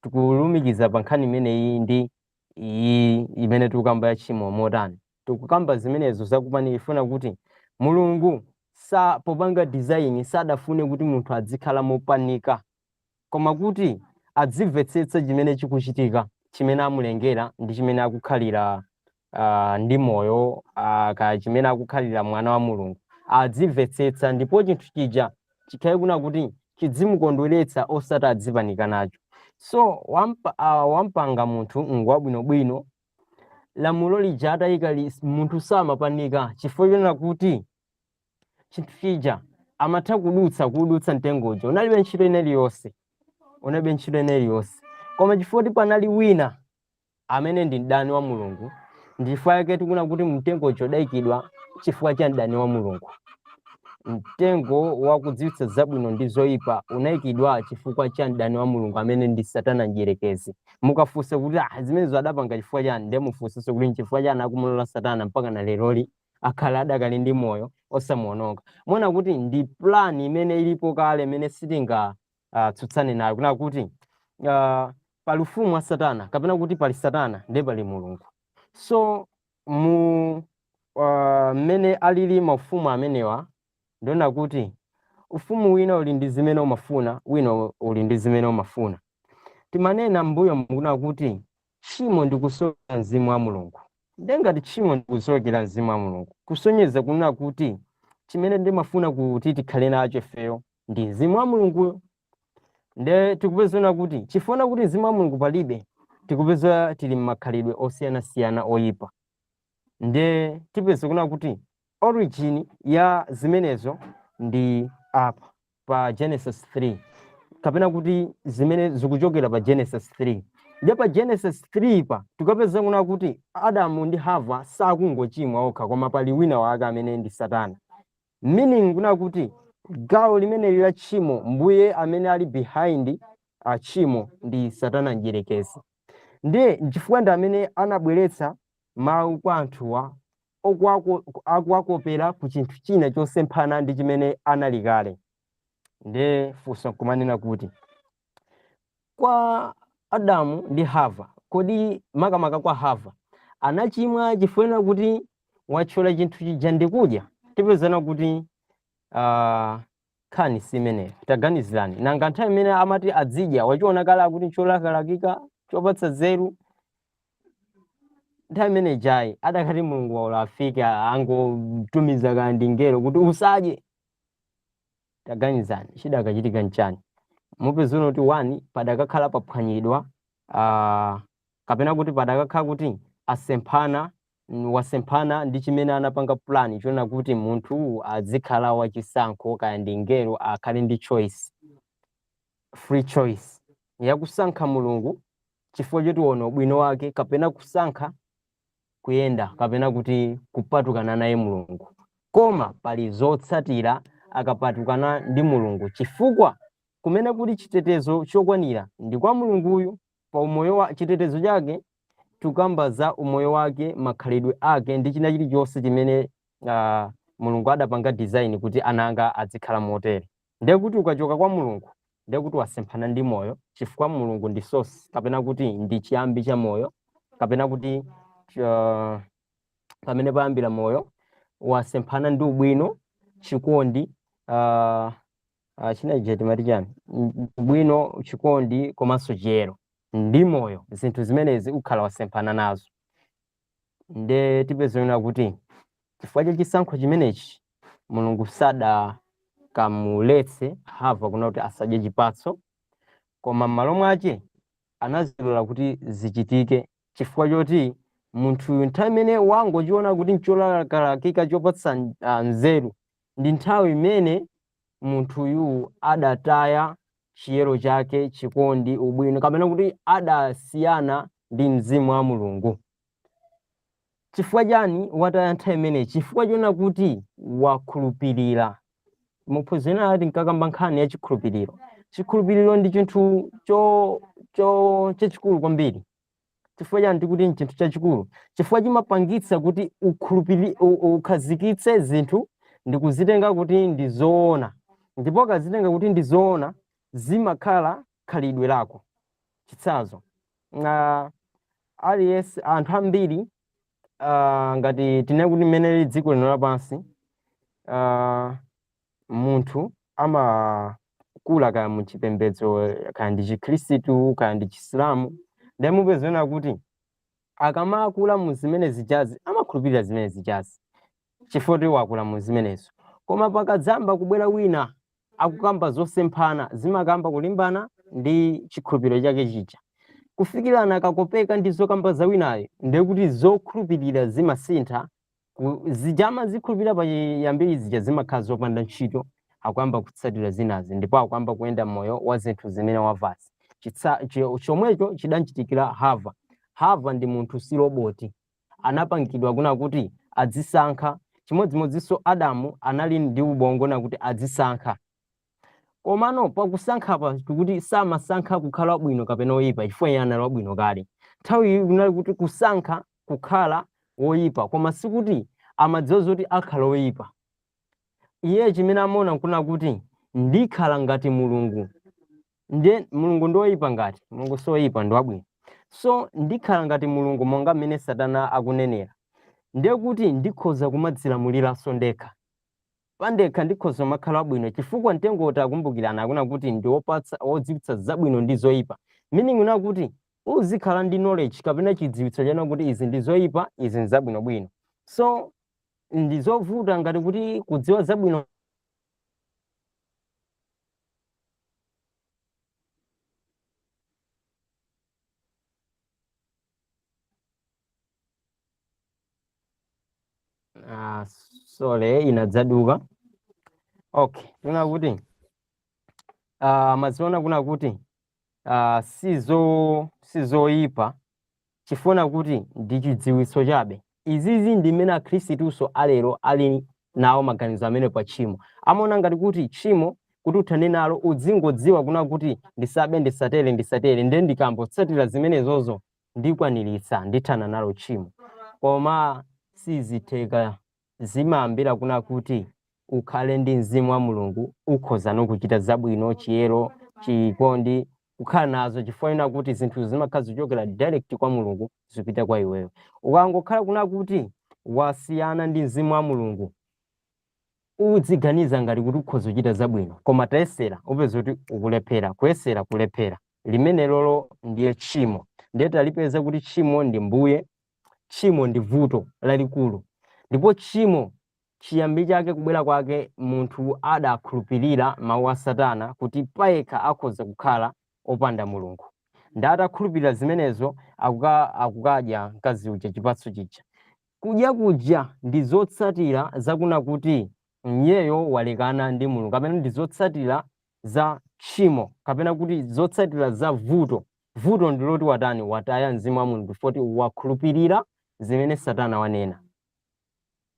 tikulumikiza pa nkhani imeneyi ndi iyi imene tikukamba ya tchimo motani. Tikukamba zimenezo zakupanika ifuna kuti Mulungu sa popanga design sadafune kuti munthu adzikhala mopanika, koma kuti adzimvetsetsa chimene chikuchitika, chimene amulengera ndi chimene akukhalira ndi moyo, kaya chimene akukhalira mwana wa Mulungu, adzimvetsetsa, ndipo chinthu chija chikhale kuna kuti chidzimukondweretsa, osati adzipanika nacho. So wampanga munthu ngwabwinobwino. Lamulo lija atayika munthu samapanika chifukwa chonena kuti chinthu chija amatha kudutsa mtengo uja, unalibe ntchito ina iliyonse, unalibe ntchito ina iliyonse. Koma chifukwa kuti panali wina amene ndi mdani wa Mulungu, ndi chifukwa yake tikuna kuti mtengo uja udayikidwa chifukwa cha mdani wa Mulungu. Mtengo wakudziwitsa zabwino ndi zoyipa unayikidwa chifukwa cha mdani wa Mulungu amene ndi Satana mdierekezi. Mukafunsa kuti zimenezo adapanga chifukwa chani, ndiye mufunsenso kuti nchifukwa chani akumulola Satana mpaka na leroli akhala adakali ndi moyo osamuononga. Muona kuti ndi plan imene ilipo kale imene sitinga tsutsane nayo, kuna kuti pali ufumu wa Satana, kapena kuti pali Satana ndiye pali Mulungu. So mu mmene alili maufumu amenewa, ndiona kuti ufumu wina uli ndi zimene umafuna, wina uli ndi zimene umafuna. Timanena mbuyo mukuna kuti tchimo ndi kusowekera mzimu wa Mulungu. Ndiye ngati tchimo ndi kusowekera mzimu wa Mulungu, kusonyeza kunena kuti chimene ndimafuna kuti tikhale nacho ifeyo ndi mzimu wa Mulunguyo. Nde tikupezana kuti chifuna kuti mzimu wa Mulungu palibe, Tikupeza tili m'makhalidwe osiyanasiyana oyipa. Nde tipeza kuna kuti origin ya zimenezo ndi apa pa Genesis 3, kapena kuti zimene zikuchokera pa Genesis 3. Ndiye pa Genesis 3 pa tikapeza kuna kuti Adamu ndi Hava sakungochimwa okha, koma pali wina wake amene ndi Satana, meaning kuna kuti gawo limeneli la tchimo, mbuye amene ali behind a tchimo ndi Satana mdierekezi. Ndiye nchifukwa ndi amene anabweretsa mawu kwa anthuwa akuwakopera ku chinthu china chosemphana ndi chimene anali kale. Ndiye funso nkumanena kuti kwa Adamu ndi Hava, kodi makamaka kwa Hava anachimwa chifukwa kuti wathyola chinthu chija ndikudya? Tipezana kuti nkhani si imeneyo. Taganizirani, nanga nthawi imene amati adzidya wachiona kale akuti cholakalakika, chopatsa nzeru? Nthawi imene ijayi adakati Mulungu waula afike angotumiza kandi ngelo kuti usadye, taganizani chidakachitika nchani? Mupezana kuti 1 padakakhala paphwanyidwa, kapena kuti padakakhala kuti asemphana, wasemphana ndi chimene anapanga plan chona kuti munthu azikhala wachisankho, kaya ndi ngelo akhale ndi choice, free choice yakusankha Mulungu chifukwa choti ona ubwino wake, kapena kusankha kuyenda kapena kuti kupatukana naye Mulungu. Koma pali zotsatira akapatukana ndi Mulungu, chifukwa kumene kuli chitetezo chokwanira ndi kwa Mulunguyu pa umoyo wa chitetezo chake. Tukamba za umoyo wake, makhalidwe ake ndi china chilichonse chimene Mulungu adapanga design kuti ana anga azikhala motere. Ndiye kuti ukachoka kwa Mulungu, ndiye kuti wasemphana ndi moyo, chifukwa Mulungu ndi source kapena kuti ndi chiyambi cha moyo, kapena kuti pamene payambira moyo. Wasemphana ndi ubwino, chikondi, china chija timati chani? Ubwino, chikondi komanso chiyero ndi moyo. Zinthu zimenezi ukhala wasemphana nazo. Nde tipezera kuti chifukwa cha chisankho chimenechi, Mulungu sadakamuletse Hava kuna kuti asadye chipatso, koma m'malo mwache anazilola kuti zichitike, chifukwa choti munthuyu nthawi imene wangochiona kuti ncholakalakika, chopatsa nzeru, ndi nthawi imene munthuyu adataya chiyero chake, chikondi, ubwino, kapena kuti adasiyana ndi mzimu wa Mulungu. Chifukwa chani wataya nthawi imeneyi? Chifukwa chona kuti wakhulupirira. Muphunziro ati nkakamba nkhani ya chikhulupiriro. Chikhulupiriro ndi chinthu cho cho chachikulu kwambiri. Chifukwa chani tikuti ndi chinthu chachikulu? Chifukwa chimapangitsa kuti ukhazikitse zinthu ndi kuzitenga kuti ndi zoona, ndipo ukazitenga kuti ndi zoona zimakhala khalidwe lako. Chitsanzo, aliyense, anthu ambiri, ngati tinene kuti mmene lili dziko lino lapansi, munthu amakula kaya muchipembedzo, kaya ndi Chikhristu kaya ndi Chisilamu, ndiye mupezana kuti akamakula mu zimene zijazi amakhulupirira zimene zijazi chifukwa kuti wakula mu zimenezo. Koma pakadzamba kubwera wina akukamba zosemphana, zimakamba kulimbana ndi chikhulupiriro chake chija, kufikirana akakopeka ndi zokamba za winayo, ndiye kuti zokhulupirira zimasintha. Zija amazikhulupirira pachiyambiri zija zimakhala zopanda ntchito, akuyamba kutsatira zinazi ndipo akuyamba kuyenda moyo wa zinthu zimene wavazi. Chomwecho chidachitikira Hava. Hava ndi munthu, si roboti. Anapangidwa kuna kuti adzisankha. Chimodzimodzinso Adamu anali ndi ubongo na kuti adzisankha. Komano pakusankhapa tikuti samasankha kukhala wabwino kapena woyipa, chifukwa iye anali wabwino kale. Nthawi iyi kunali kuti kusankha kukhala woyipa, koma sikuti amadziwa zoti akhala woyipa. Iye chimene amaona nkuna kuti ndikhala ngati Mulungu. Ndiye Mulungu ndi woyipa? Ngati Mulungu si woyipa, ndi wabwino. So ndikhala ngati Mulungu monga mmene Satana akunenera, ndiye kuti ndikhoza kumadzilamuliranso ndekha pandekha, ndikhoza kumakhala wabwino, chifukwa mtengo utakumbukirana akuna kuti ndi wopatsa, wodziwitsa zabwino ndi zoyipa, meaning una kuti uzikhala ndi knowledge kapena chidziwitso chana kuti izi ndi zoyipa, izi ndi zabwinobwino. So ndi zovuta ngati kuti kudziwa zabwino Sorry, inadzaduka. Okay, tuna kuti amaziona kuna kuti sizoyipa chifuna kuti ndi chidziwitso chabe. Izizi ndi mmene akhristuso alero ali nawo maganizo amene pa tchimo. Amaona ngati kuti tchimo kuti uthane nalo udzingodziwa kuna kuti ndisabe, ndisatere, ndisatere, ndiye ndikambotsatira zimenezozo ndikwaniritsa, ndithana nalo tchimo. Koma sizitheka. Zimayambira kuna kuti ukhale ndi mzimu wa Mulungu, ukhoza nokuchita zabwino, chiyero, chikondi, kukhala nazo, chifukwa ina kuti zinthu zimakhala zichokera direct kwa Mulungu zipita kwa iweyo. Ukangokhala kuna kuti wasiyana ndi mzimu wa Mulungu, udziganiza ngati kuti ukhoza kuchita zabwino, koma tayesera, upeza kuti ukulephera, kuyesera, kulephera. Limene lolo ndiye tchimo. Ndiye talipeza kuti tchimo ndi mbuye, tchimo ndi vuto lalikulu. Ndipo tchimo chiyambi chake, kubwera kwake, munthu adakhulupirira mawu a Satana kuti payekha akhoza kukhala opanda Mulungu. Ndi atakhulupirira zimenezo, akukadya mkazi uja chipatso chija. Kudya kuja ndi zotsatira zakuna kuti mnyeyo walekana ndi Mulungu, kapena ndi zotsatira za tchimo, kapena kuti zotsatira za vuto. Vuto ndi loti watani? Wataya mzimu wa Mulungu foti wakhulupirira zimene Satana wanena.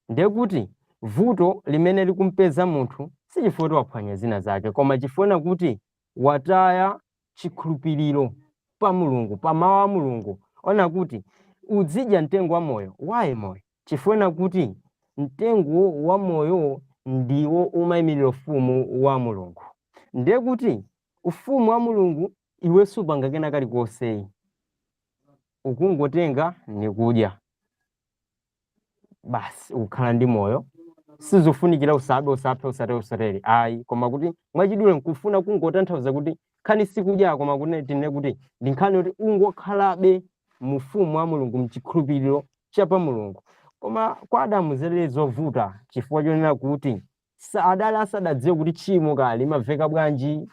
Ndiye kuti vuto limene likumpeza munthu si chifukwa kuti waphwanya zina zake, koma chifukwa kuti wataya chikhulupiriro pa Mulungu, pa mawu a Mulungu. Ona kuti uzidya mtengo wa moyo waye moyo, chifukwa kuti mtengo wa moyo ndiwo umayimirira ufumu wa Mulungu. Ndiye kuti ufumu wa Mulungu iwe supanga kena kalikonse, ukungotenga nikudya basi, ukukhala ndi moyo. Sizofunikira usabe, usaphe, usatere, usatere, ayi. Koma kuti mwachidule nkufuna kungotanthauza kuti nkhani sikudya, koma kuti tinene kuti ndi nkhani yoti ungokhalabe mufumu wa Mulungu, mchikhulupiriro cha pa Mulungu. Koma kwa Adamu zilili zovuta, chifukwa chonena kuti adali asadadziwe kuti tchimo kaya limamveka bwanji,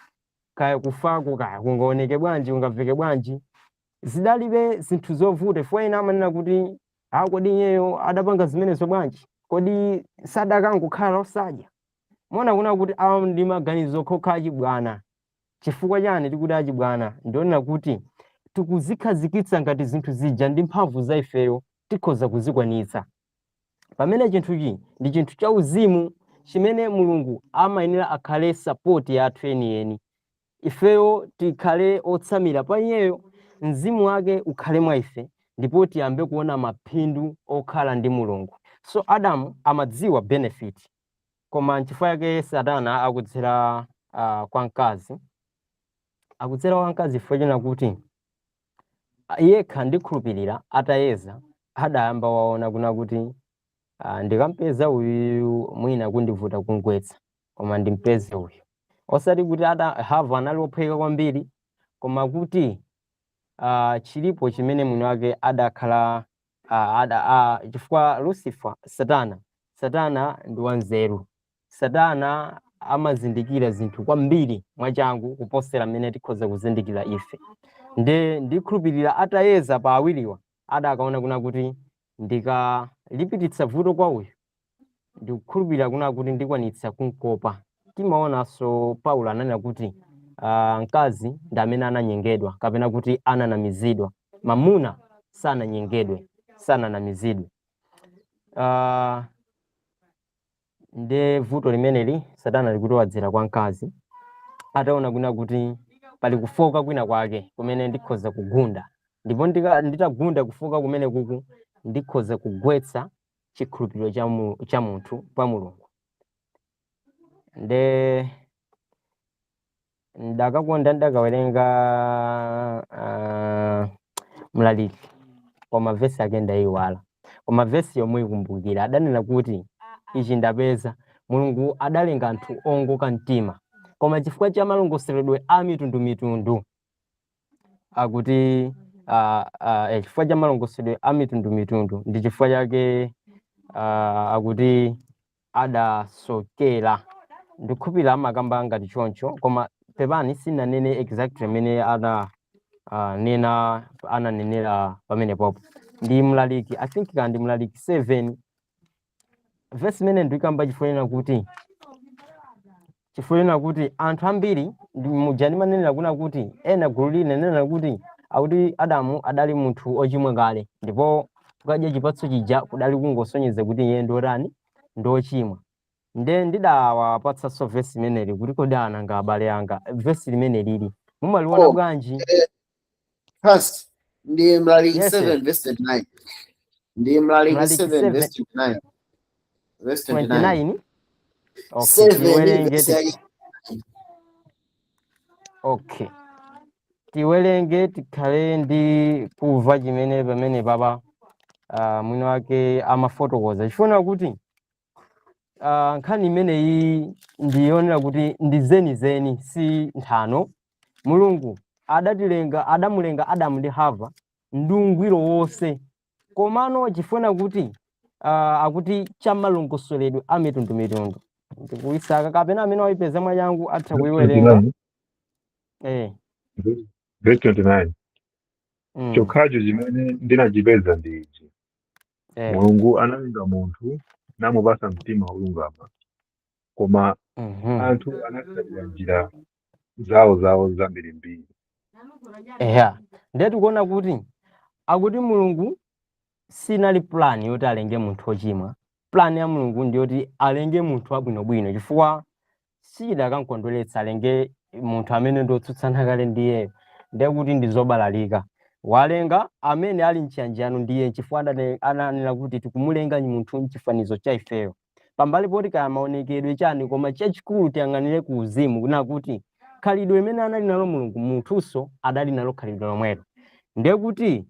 kaya kufako kaya kungaoneke bwanji, kungamveke bwanji. Zidalibe zinthu zovuta, chifukwa ena amanena kuti, "Ah, kodi iyeyo adapanga zimenezo bwanji? Kodi sadakangokhala osadya?" Mona kuna kuti awa ndi maganizo okha achibwana. Chifukwa chani tikuti achibwana? Ndionena kuti tikuzikhazikitsa ngati zinthu zija ndi mphamvu za ifeyo tikhoza kuzikwanitsa, pamene chinthuchi ndi chinthu cha uzimu chimene Mulungu amayenera akhale support yathu yeniyeni. Ifeyo tikhale otsamira pa iyeyo, mzimu wake ukhale mwa ife, ndipo tiyambe kuona maphindu okhala ndi Mulungu. So Adamu amadziwa benefit, koma nchifukwa yake Satana akudzera kwa mkazi, akudzera kwa mkazi chifukwa chena kuti yekha ndikhulupirira atayeza adayamba waona kuna kuti ndikampeza uyu mwina kundivuta kungwetsa, koma ndimpeze uyu. Osati kuti ada Hava anali ophweka kwambiri, koma kuti chilipo chimene mwini wake adakhala chifukwa Lucifer, Satana ndi wanzeru. Satana amazindikira zinthu kwambiri mwachangu kuposera mmene tikhoza kuzindikira ife. Nde ndikhulupirira atayeza pa awiriwa, adakaona kuna kuti ndikalipititsa vuto kwa uyu, ndikukhulupirira kuna kuti ndikwanitsa kunkopa. Timaonanso Paulo ananena kuti mkazi ndi amene ananyengedwa, kapena kuti ananamizidwa, mamuna sananyengedwe, sananamizidwe. Nde vuto limeneli Satana likutiwadzera kwa mkazi, ataona kuna kuti pali kufoka kwina kwake kumene ndikhoza kugunda, ndipo nditagunda kufoka kumene kuku, ndikhoza kugwetsa chikhulupiriro cha munthu pa Mulungu. Nde ndakakonda ndakawerenga Mlaliki, koma vesi ake ndayiwala, koma vesi yomwe ikumbukira adanena kuti, "Ichi ndapeza: Mulungu adalenga anthu ongoka mtima, koma chifukwa cha malongosoledwe a mitundumitundu," akuti chifukwa cha malongosoledwe a mitundumitundu ndi chifukwa chake akuti adasokera. Ndikukhulupirira amakamba ngati choncho, koma pepani, sinanene exactly imene ana nena ananenera pamenepopo. Ndi Mlaliki, I think, kandi Mlaliki 7. Vesi imene ndikamba chifukwa kuti anthu ambiri muja ndimanenera kuna kuti ena gulu lina nena kuti akuti Adamu adali munthu ochimwa kale, ndipo kukadya chipatso chija kudali kungosonyeza kuti iye ndotani, ndochimwa. Nde ndidawapatsanso vesi imeneli kuti, kodi ananga abale anga, vesi limene lili mumaliona Oh. bwanji? First ndi Mlaliki Yes. 7 verse 29. Ndi Mlaliki Mlaliki 7 7 verse 29. Verse 29. 29. Okay. 7 Tiwerenge. Verse yake. Okay, tiwerenge, tikhale ndi kumva chimene pamene papa mwini wake amafotokoza, chifuna kuti nkhani imeneyi ndiyonera kuti ndi zenizeni, si nthano. Mulungu adatilenga, adamulenga Adamu ndi Hava ndi ungwiro wonse, komano chifuna kuti akuti chamalongosoledwe a mitundumitundu. Ndikuyisaka, kapena amene wayipeza mwachangu atha kuyiwerenga. 29. Verse 29. Chokhacho chimene ndinachipeza ndi ichi: Mulungu analenga munthu namupasa mtima wolungama, koma anthu anatsatira njira zawo zawo zambirimbiri. Eya, ndiye tikuona kuti akuti Mulungu sinali plan yoti alenge munthu wochimwa. Plan ya Mulungu ndiyoti alenge munthu wabwinobwino, chifukwa sichidakamkondweretsa alenge munthu amene ndiotsutsana kale ndiyeyo, ndiye kuti ndi zobalalika. Walenga amene ali mchiyanjano ndiye, chifukwa ananena kuti tikumulenga munthu mchifanizo cha ifeyo. Pambali poti kaya maonekedwe chani, koma chachikulu tiyang'anire ku uzimu, kuna kuti khalidwe imene anali nalo Mulungu, munthunso adali nalo khalidwe lomwelo. Ndiye kuti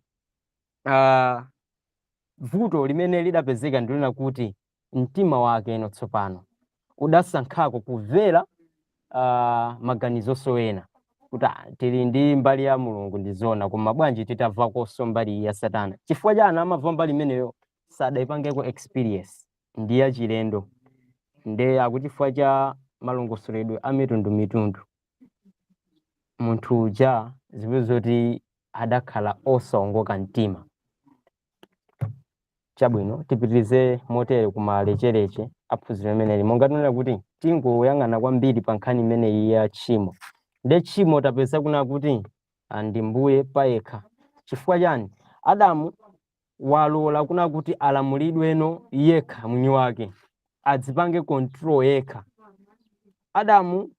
vuto limene lidapezeka ndilona kuti mtima wake ino tsopano udasankhako kumvera maganizonso ena, kuti tili ndi mbali ya Mulungu ndizona, koma bwanji titamvakonso mbali ya Satana? Chifukwa chani amamva mbali imeneyo? Sadayipangeko experience, ndi yachilendo. Nde akuti chifukwa cha malongosoledwe a mitundumitundu, munthu uja zimene zoti adakhala osawongoka mtima. Chabwino, tipitirize motere kumalechereche aphunziro imeneli. Monga tinena kuti tingoyang'ana kwambiri pa nkhani imeneyi ya tchimo. Nde tchimo tapeza kuna kuti ndi mbuye payekha. Chifukwa chani? Adamu walola kuna kuti alamulidweno yekha mwini wake, adzipange control yekha. Adamu,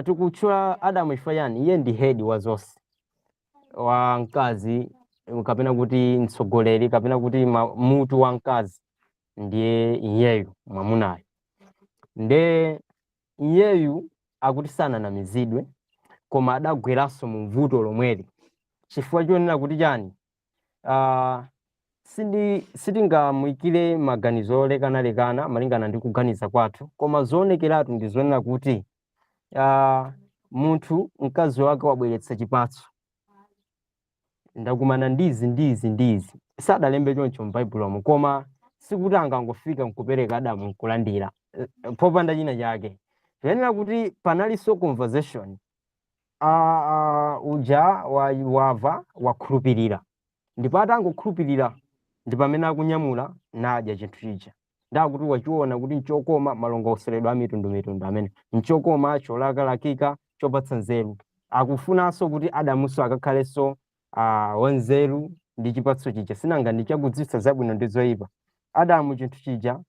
tikutchula Adamu chifukwa chani? Iye ndi head wa zonse, wa mkazi, kapena kuti mtsogoleri, kapena kuti mutu wa mkazi ndiye iyeyu mwamunayo. Nde iyeyu akuti sananamizidwe, koma adagweranso mu vuto lomweli. Chifukwa chonena kuti chani? Sitingamuyikire maganizo olekanalekana malingana ndi kuganiza kwathu, koma zoonekeratu ndi zonena kuti munthu mkazi wake wabweretsa chipatso, ndakumana ndizi ndizi ndizi. Sadalembe choncho m'Baibulomo, koma sikuti angangofika nkupereka Adamu nkulandira popanda china chake. Tiyenera kuti panalinso conversation. Uja wava, wakhulupirira, ndipo atangokhulupirira ndi pamene akunyamula nadya chinthu chija. Ndakuti wachiona kuti nchokoma, malongosoledwe a mitundumitundu amene nchokoma, cholakalakika, chopatsa nzeru. Akufunanso kuti Adamunso akakhalenso wanzeru ndi chipatso chija, sinanga ndi chakudziwitsa zabwino ndi zoyipa. Adamu chinthu chija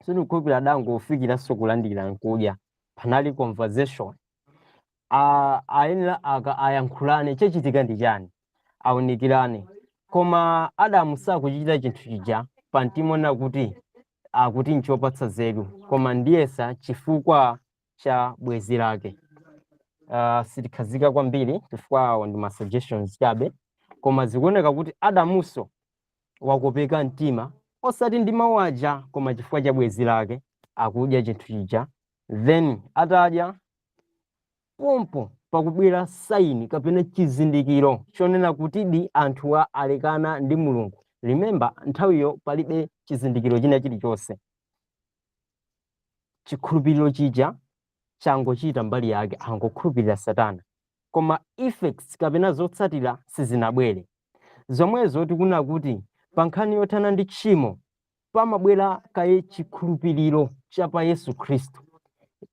sindikukhulupirira adangofikiranso kulandira nkudya. Panali conversation. Ayenera ayankhulane, chachitika ndi chani, awunikirane. Koma Adamu sakuchita chinthu chija pamtima kuti akuti nchopatsa nzeru, koma ndiyesa chifukwa cha bwenzi lake. Sitikhazika kwambiri chifukwa awo ndi ma suggestions chabe, koma zikuoneka kuti Adamunso wakopeka mtima, osati ndi mawu aja, koma chifukwa cha bwenzi lake akudya chinthu chija. Then atadya pompo pakubwera sign kapena chizindikiro chonena kuti di anthuwa alekana ndi Mulungu. Remember, nthawiyo palibe chizindikiro china chilichonse. Chikhulupiriro chija changochita mbali yake, angokhulupirira Satana, koma effects kapena zotsatira sizinabwere. Zomwezo tikunena kuti pa nkhani yothana ndi tchimo Pamabwera kaye chikhulupiriro cha pa Yesu Khristu.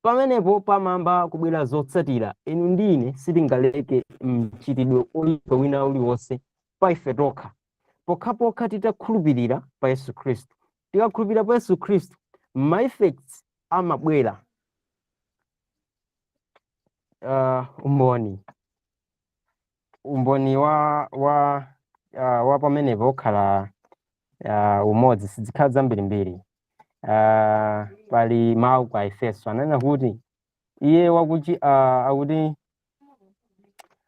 Pamenepo pamayamba kubwera zotsatira. Inu ndi ine sitingaleke mchitidwe oyipa wina uliwonse pa ife tokha pokhapokha titakhulupirira pa Yesu Khristu. Tikakhulupirira pa Yesu Khristu, ma effects amabwera. Umboni wa pamenepo okhala umodzi, sizikhala zambirimbiri. Pali mawu kwa Efeso ananena kuti iye wakuchi akuti,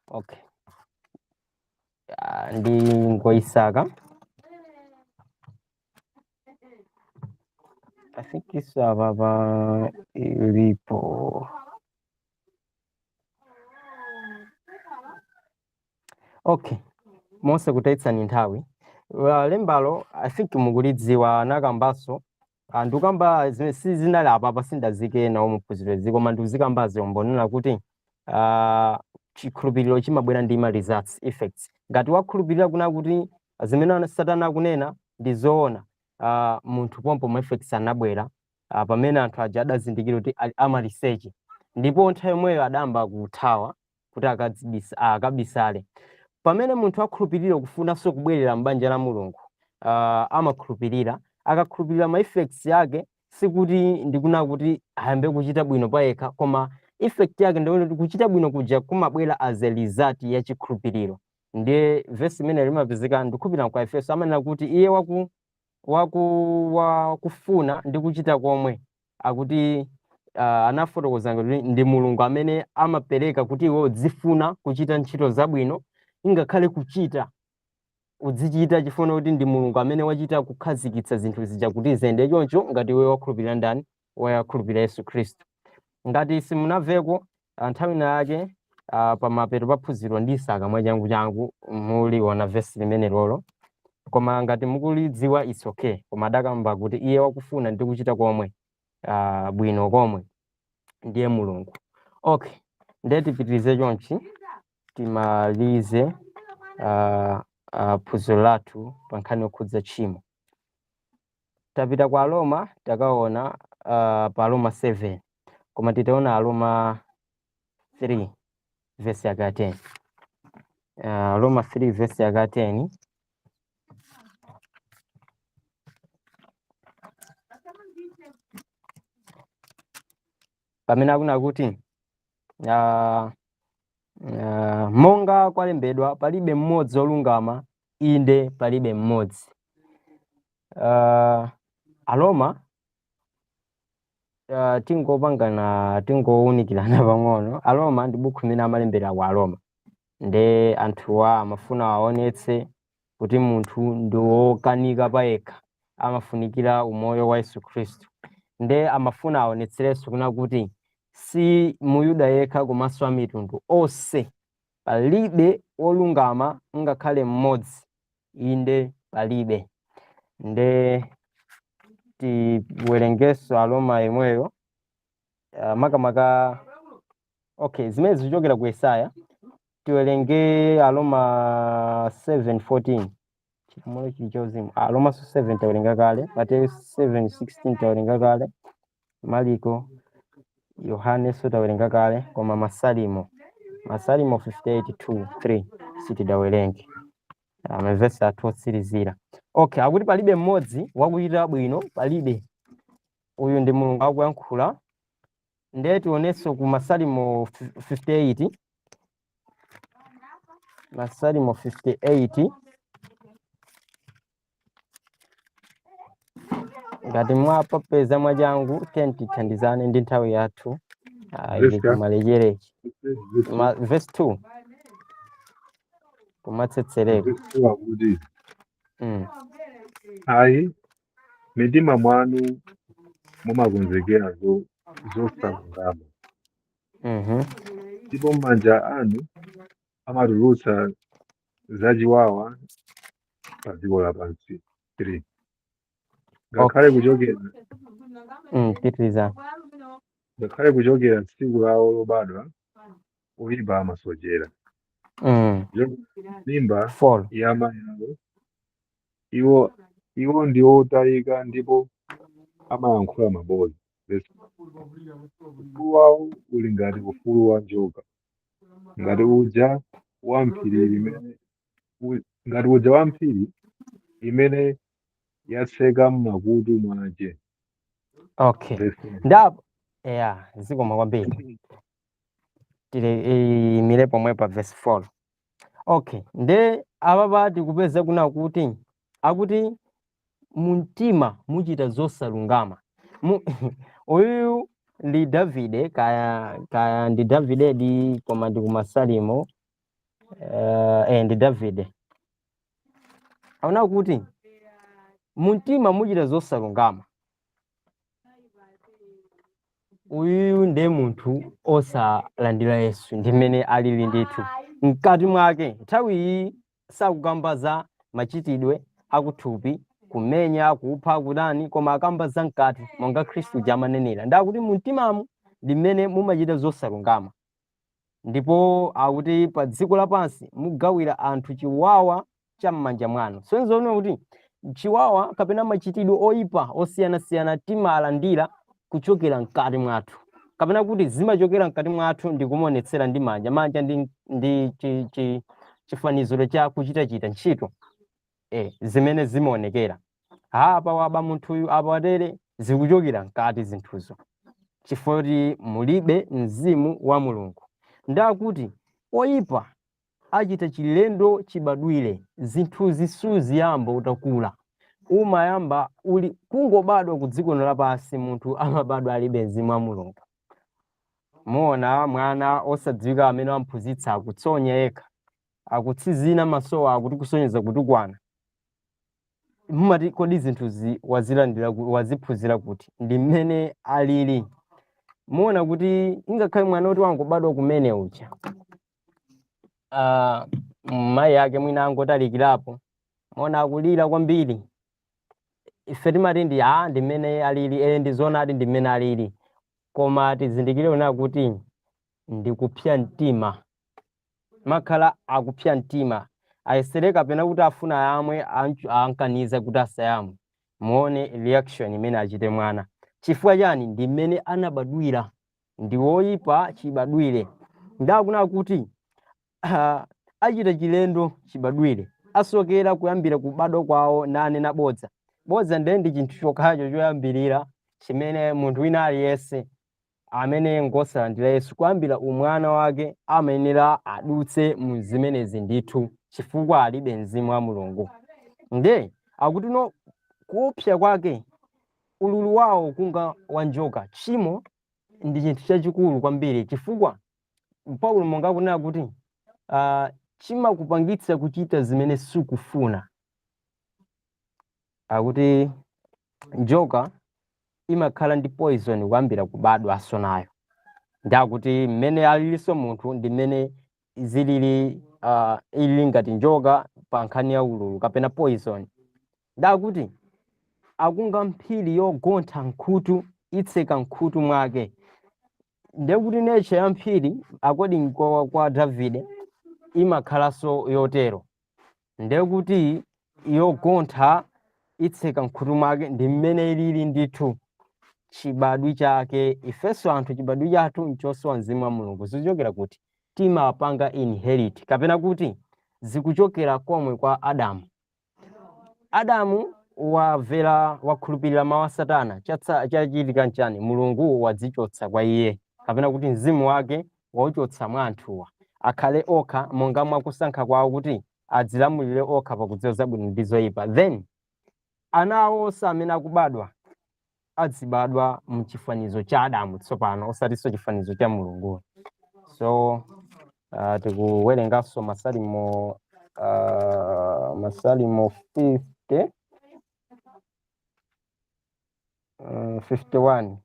okay, ndi ngoisaka. I think isava pa ilipo. Okay, monse kutayitsani nthawi. Lembalo I think mukulidziwa. Anakambanso ndikukamba zimene sizinali apapa, sindazike nawo muphunziro izi, koma ndikuzikambazi umbonera kuti chikhulupiriro chimabwera ndi ma results, effects. Ngati wakhulupirira kuna kuti zimene Satana akunena ndi zoona, munthu pompo ma effects anabwera pamene anthu aja adazindikira kuti ali amaliseche, ndipo nthawi yomweyo adayamba kuthawa kuti akabisale. Pamene munthu akhulupirira kufunanso kubwerera m'banja la Mulungu, amakhulupirira, akakhulupirira, ma effects yake sikuti ndikuna kuti ayambe kuchita bwino payekha, koma effect yake ndione kuti kuchita bwino kuja kumabwera as a result ya chikhulupiriro. Ndiye vesi imene limapezeka, ndikukhulupirira kwa Efeso, amanena kuti iye waku wakufuna ndi kuchita komwe, akuti anafotokoza kuti ndi Mulungu amene amapereka kuti iwe udzifuna kuchita ntchito zabwino, ingakhale kuchita udzichita chifuna kuti ndi Mulungu amene wachita kukhazikitsa zinthu zija kuti ziyende choncho. Ngati iwe wakhulupirira ndani? Wakhulupirira Yesu Khristu. Ngati simunamveko, nthawi ina yake pamapeto pa phunziro ndisaka mwachangu changu muliona vesi limene lolo, koma ngati mukulidziwa, it's okay. Koma adakamba kuti iye wakufuna ndi kuchita komwe bwino komwe ndiye Mulungu. Okay, ndiye tipitirize chonchi, timalize phunziro lathu pa nkhani yokhudza tchimo. Tapita kwa Roma, takaona pa Roma 7, koma titaona Roma 3 verse yake 10. Roma 3 verse yake 10. Pamene akuna kuti monga kwalembedwa, palibe mmodzi wolungama, inde palibe mmodzi. Aroma, tingopangana, tingowunikirana pang'ono. Aroma ndi buku limene amalembera kwa Aroma, nde anthuwa amafuna aonetse kuti munthu ndi wokanika payekha, amafunikira umoyo wa Yesu Khristu. Nde amafuna aonetserenso kuna kuti si Muyuda yekha komanso amitundu onse, palibe wolungama ngakhale mmodzi, inde palibe. Nde tiwerengenso Aroma yemweyo, makamaka, okay, zimene zikuchokera ku Yesaya. Tiwerenge Aroma 7:14, chilamulo chili chauzimu. Aroma 7 tawerenga kale, Mateyu 7:16 tawerenga kale, Mariko, Yohaneso tawerenga kale, koma Masalimo 58 2 3 sitidawerenge, mavesi athu otsirizira. Okay, akuti palibe mmodzi wakuchita bwino, palibe. Uyu ndi Mulungu akuyankhula. Ndiye tionenso ku Masalimo 58, Masalimo 58. Ngati mwapapeza mwachangu, tithandizane ndi nthawi yathu ili Verse ya? kumalechereche. Verse 2 kumatsetsereka. Verse 2 akuti, ayi, mitima mwanu mumakonzekera zosalungama, ndipo manja anu amatulutsa zachiwawa pa dziko lapansi. 3 Ngakhale kuchokera Pitiriza. Ngakhale kuchokera tsiku lawo lobadwa oyipa amasochera, kuchokera mimba 4 ya amayi awo iwo. Iwo ndi otayika ndipo amayankhula mabodza. Verse Ufulu wawo uli ngati ufulu wa njoka, ngati uja wa mphiri imene ngati uja wa mphiri imene yatseka m'makutu mwace. Okay. Verse 7. Ndapo yeah, zikoma kwambiri. Tile imire pomwe pa verse 4. Okay, nde apa tikupeza kuna kuti akuti mumtima muchita zosalungama. Uyuyu ndi Davide, kaya ndi Davide di, koma ndi kumasalimo, ndi Davide. Aona kuti mumtima muchita zosalungama. Uyuyu ndiye munthu osalandira Yesu, ndi mmene alili ndithu mkati mwake. Nthawi iyi sakukamba za machitidwe akuthupi, kumenya, kupha, kutani, koma akamba za mkati monga Khristu amanenera. Ndakuti mumtimamu ndi mmene mumachita zosalungama, ndipo akuti pa dziko lapansi mugawira anthu chiwawa cha m'manja mwanu. So nzoona kuti chiwawa kapena machitidwe oyipa osiyanasiyana timalandira kuchokera mkati mwathu, kapena kuti zimachokera mkati mwathu ndi kumaonetsera ndi manja. Manja ndi chifaniziro cha kuchitachita ntchito, zimene zimaonekera. Apa waba munthuyu, apa watere, zikuchokera mkati zinthuzo, chifukwa kuti mulibe mzimu wa Mulungu. Ndakuti oyipa achita chilendo chibadwire. Zinthuzi suziyamba utakula, umayamba uli kungobadwa ku dziko lapansi. Munthu amabadwa alibe mzimu wa Mulungu. Muona mwana osadziwika amene wamphunzitsa akutsonya yekha, akutsizina masowa, akuti kusonyeza kutukwana. Mumati kodi zinthuzi wazilandira waziphunzira kuti? Ndi mmene alili. Muona kuti ingakhale mwana kuti wangobadwa kumene uja, mayi ake mwina angotalikirapo, muona akulira kwambiri. Ife timati ndi mmene alili. Ndi zoonadi, ndi mmene alili, koma tizindikire ona kuti ndi kupsa mtima, makhala akupsa mtima. Ayesere kapena kuti afuna ayamwe, ankaniza kuti asayamwe. Muone reaction imene achite mwana. Chifukwa chani? Ndi mmene anabadwira, ndi woyipa chibadwire. Ndakuna kuti achita chilendo chibadwire, asokera kuyambira kubadwa kwawo nanena bodza. Bodza ndiye ndi chinthu chokhacho choyambirira chimene munthu wina aliyense amene ngosalandira Yesu kuyambira umwana wake amayenera adutse mu zimenezi ndithu, chifukwa alibe mzimu wa Mulungu. Nde akuti no kuopsa kwake, ululu wawo kunga wa njoka. Tchimo ndi chinthu chachikulu kwambiri, chifukwa Paulo monga akunena kuti chimakupangitsa kuchita zimene sukufuna. Akuti njoka imakhala ndi poison kuyambira kubadwanso nayo. Ndakuti mmene alilinso munthu ndi mmene zilili, ilili ngati njoka pa nkhani ya ululu kapena poison. Ndakuti akunga mphiri yogontha nkhutu, itseka nkhutu mwake. Ndekuti nature ya mphiri according kwa Davide imakhalanso yotero. Ndekuti yogontha itseka nkhutu mwake, ndi mmene ilili ndithu chibadwi chake. Ifenso anthu chibadwi chathu nchosowa mzimu wa Mulungu. Zikuchokera kuti? Timapanga inherit, kapena kuti zikuchokera komwe kwa Adamu. Adamu wamvera, wakhulupirira mawu a Satana. Chachitika nchani? Mulungu wadzichotsa kwa iye, kapena kuti mzimu wake wauchotsa mwa anthuwa, akhale okha monga mwakusankha kwawo kuti adzilamulire okha pakudziwa zabwino ndi zoyipa. Then ana awo onse amene akubadwa adzibadwa mchifanizo cha Adamu tsopano, osatinso chifanizo cha Mulungu. So tikuwerenganso Masalimo 50, 51.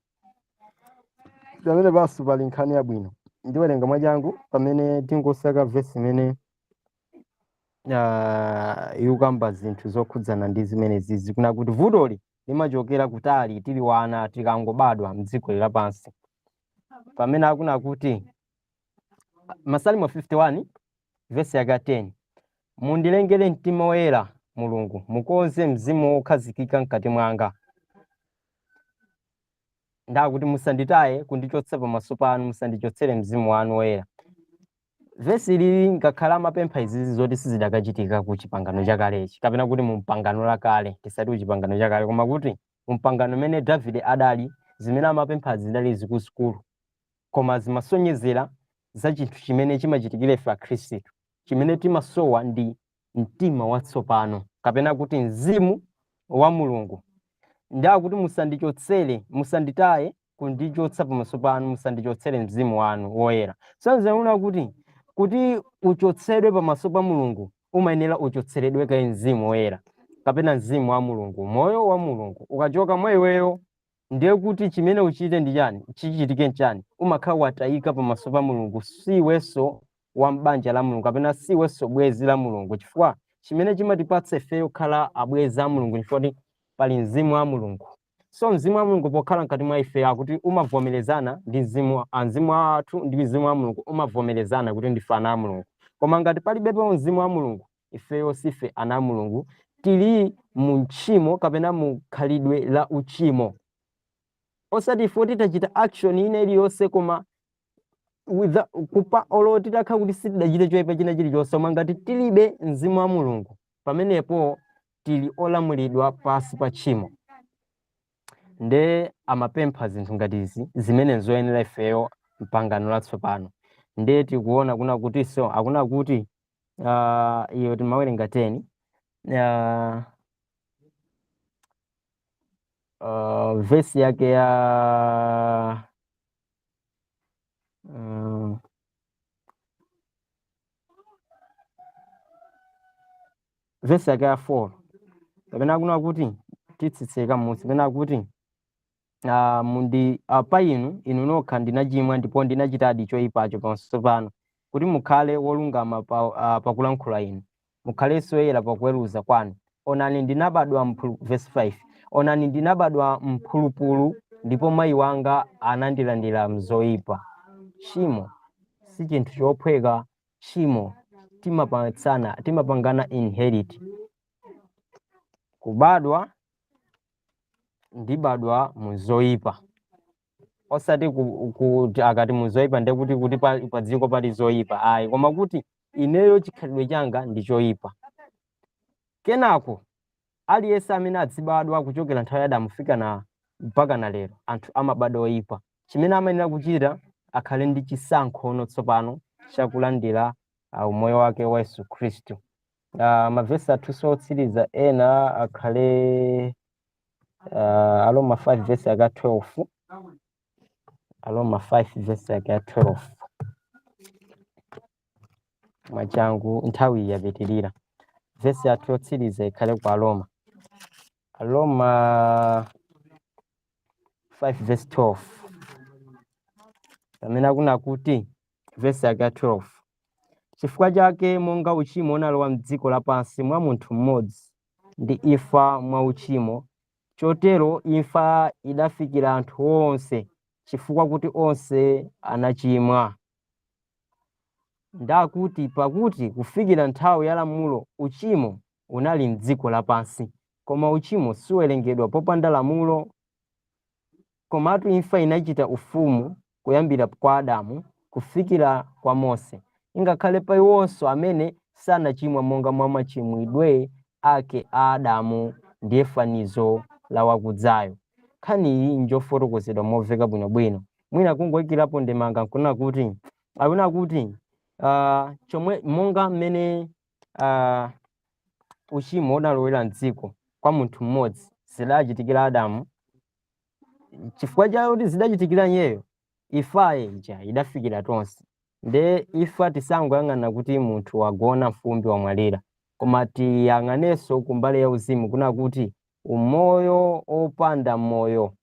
Pamene panso pali nkhani yabwino, ndiwerenga mwachangu pamene tingosaka vesi imene ikukamba zinthu zokhudzana ndi zimenezi. Zikuna kuti vutoli limachokera kutali tili wana, tikangobadwa mdziko lapansi, pamene akuna kuti Masalimo 51 vesi yake 10: "Mundilengere mtima woyera." Mulungu, mukonze mzimu wokhazikika mkati mwanga. Ndakuti musanditaye kundichotsa pamaso panu, musandichotsere mzimu wanu woyera. Vesi ilili ngakhala amapempha izizi zoti sizidakachitika ku chipangano chakalechi, kapena kuti mu mpangano lakale, tisati ku chipangano chakale, koma kuti mu mpangano umene Davide adali, zimene amapempha zidali zikuluzikulu, koma zimasonyezera za chinthu chimene chimachitikira ife Akhristu. Chimene timasowa ndi mtima watsopano, kapena kuti mzimu wa Mulungu. Ndakuti musandichotsere, musanditaye kundichotsa pamaso panu, musandichotsere mzimu wanu woyera. Sanzaona kuti uchotsedwe pamaso pa Mulungu, umayenera uchotseredwe kaye mzimu woyera, kapena mzimu wa Mulungu, moyo wa Mulungu. Ukachoka mwa iweyo, ndiye kuti chimene uchite ndi chani, chichitike nchani? Umakhala watayika pamaso pa Mulungu, siwenso wa m'banja la Mulungu, kapena siwenso bwenzi la Mulungu, chifukwa chimene chimatipatsa ifeyo kukhala abwenzi a Mulungu chifukwa kuti pali mzimu wa Mulungu. So mzimu wa Mulungu pokhala mkati mwa ife, akuti umavomerezana ndi mzimu, mzimu wathu ndi mzimu wa Mulungu umavomerezana kuti ndife ana a Mulungu. Koma ngati palibepo mzimu wa Mulungu, ifeyo sife ana a Mulungu, tili mu mtchimo kapena mu khalidwe la uchimo. Osati ife titachita action ina iliyonse, koma kupa olo titakhala kuti sitidachite choyipa china chilichonse, koma ngati tilibe mzimu wa Mulungu, pamenepo tili olamulidwa pasi pa tchimo. Nde amapempha zinthu ngati izi zimene nzoyenera ifeyo mpangano latsopano. Nde tikuona kuna kutinso akuna kuti iyo timawerenga 10 vesi yake ya vesi yake ya 4, kapena akuna kuti titsitseka m'munsi, kapena akuti mundi pa inu nokha ndinachimwa, ndipo ndinachitadi choyipacho pamaso panu, kuti mukhale wolungama pakulankhula inu, mukhalenso woyera pakuweruza kwanu. Onani ndinabadwa verse 5, onani ndinabadwa mphulupulu, ndipo mayi wanga anandilandira mzoyipa. Tchimo si chinthu chophweka. Tchimo timapangana inherit. Kubadwa ndibadwa muzoyipa, osati kuti akati muzoyipa ndiye kuti pa dziko pali zoyipa, ayi, koma kuti ineyo chikhalidwe changa ndi choyipa. Kenako aliyense amene adzibadwa kuchokera nthawi ya Adamu fika na mpaka na lero, anthu amabadwa oyipa. Chimene amayenera kuchita, akhale ndi chisankho tsopano chakulandira umoyo wake wa Yesu Khristu. Mavesi athu otsiriza ena akhale Aroma 5 verse yake 12. Aroma 5 verse yake 12. Mwachangu, nthawi yapitirira. Vesi yathu yotsiriza ikhale ku Aroma. Aroma 5 verse 12, pamene akuna kuti vesi yake 12, chifukwa chake monga uchimo unalowa mdziko lapansi mwa munthu mmodzi, ndi imfa mwa uchimo, chotero imfa idafikira anthu onse, chifukwa kuti onse anachimwa. Ndakuti pakuti kufikira nthawi ya lamulo uchimo unali mdziko lapansi, koma uchimo suwerengedwa popanda lamulo. Komatu imfa inachita ufumu kuyambira kwa Adamu kufikira kwa Mose, ingakhale pa iwonso amene sanachimwa monga mwa machimwidwe ake a Adamu, ndiye fanizo la wakudzayo. Nkhani iyi njofotokozedwa momveka bwinobwino. Mwina kungoyikirapo ndemanga nkunena kuti akuna kuti chomwe monga mmene uchimo unalowera mdziko kwa munthu mmodzi, zidachitikira Adamu, chifukwa chakuti zidachitikira iyeyo, imfa ija idafikira tonse. Nde imfa tisangoyang'ana kuti munthu wagona mfumbi wamwalira, koma tiyang'anenso kumbali ya uzimu, kuna kuti umoyo opanda moyo,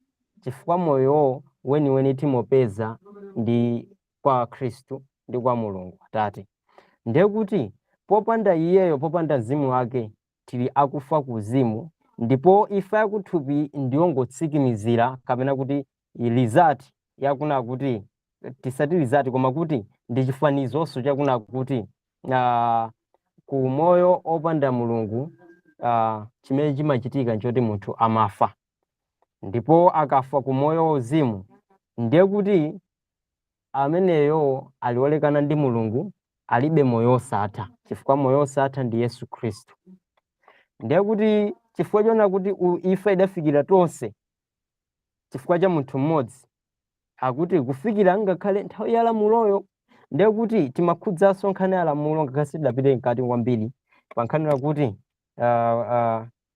chifukwa moyo weniweni timopeza ndi kwa Khristu ndi kwa Mulungu Atate. Ndiye kuti popanda iyeyo, popanda mzimu wake, tili akufa ku uzimu, ndipo imfa yakuthupi ndiyongotsikimizira, kapena kuti result yakuna kuti, tisati result, koma kuti ndi chifanizonso chakuna kuti ku moyo opanda Mulungu. chimene chimachitika nchoti munthu amafa, ndipo akafa ku moyo wauzimu ndiye kuti ameneyo ali wolekana ndi Mulungu, alibe moyo wosatha, chifukwa moyo wosatha ndi Yesu Khristu. Ndiye kuti chifukwa chona kuti imfa idafikira tonse chifukwa cha munthu mmodzi, akuti kufikira ngakhale nthawi ya lamuloyo, ndiye kuti timakhudzanso nkhani ya lamulo, ngakhale sitidapite mkati kwambiri pa nkhani yakuti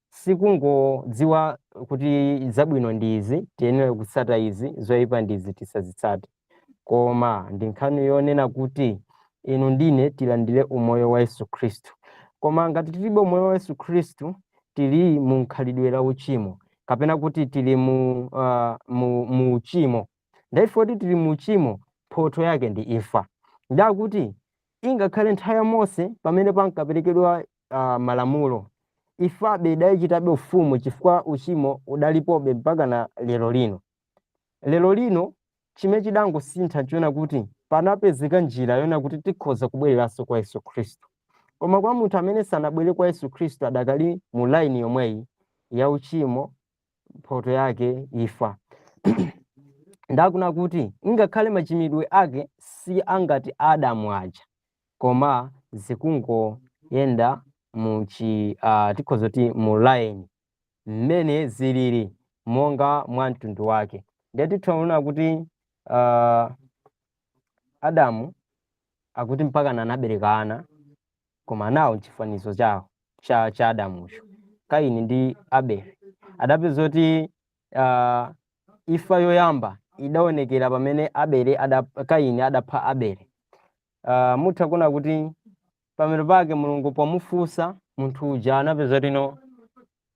sikungodziwa kuti zabwino ndi izi, tiyenera kutsata izi, zoyipa ndi izi, tisazitsate, koma ndi nkhani yonena kuti inu ndine tilandire umoyo wa Yesu Khristu. Koma ngati tilibe umoyo wa Yesu Khristu, tili mu nkhalidwe la uchimo, kapena kuti tili mu uchimo. Ndipo kuti tili mu uchimo, mphotho yake ndi imfa. Ndakuti ingakhale nthawi ya Mose pamene pankaperekedwa malamulo, imfabe idayichitabe ufumu, chifukwa uchimo udalipobe mpaka na lero lino. Lero lino chimene chidangosintha nchiona kuti panapezeka njira yona kuti tikhoza kubwereranso kwa Yesu Khristu. Koma kwa munthu amene sanabwere kwa Yesu Khristu, adakali mu laini yomweyi ya uchimo, mphotho yake imfa. Ndakuna kuti ngakhale machimidwe ake si angati Adamu aja, koma zikungoyenda muchi tikhoza kuti mu line mmene zilili monga mwa mtundu wake. Ndiye tithaona kuti Adamu akuti mpaka anabereka ana, koma anawo chifanizo chawo cha Adamucho, Kaini ndi Abele, adapeza kuti imfa yoyamba idaonekera pamene Kaini adapha Abele. Mutha kuona kuti pamene pake Mulungu pomufunsa munthu uja anapeza kuti no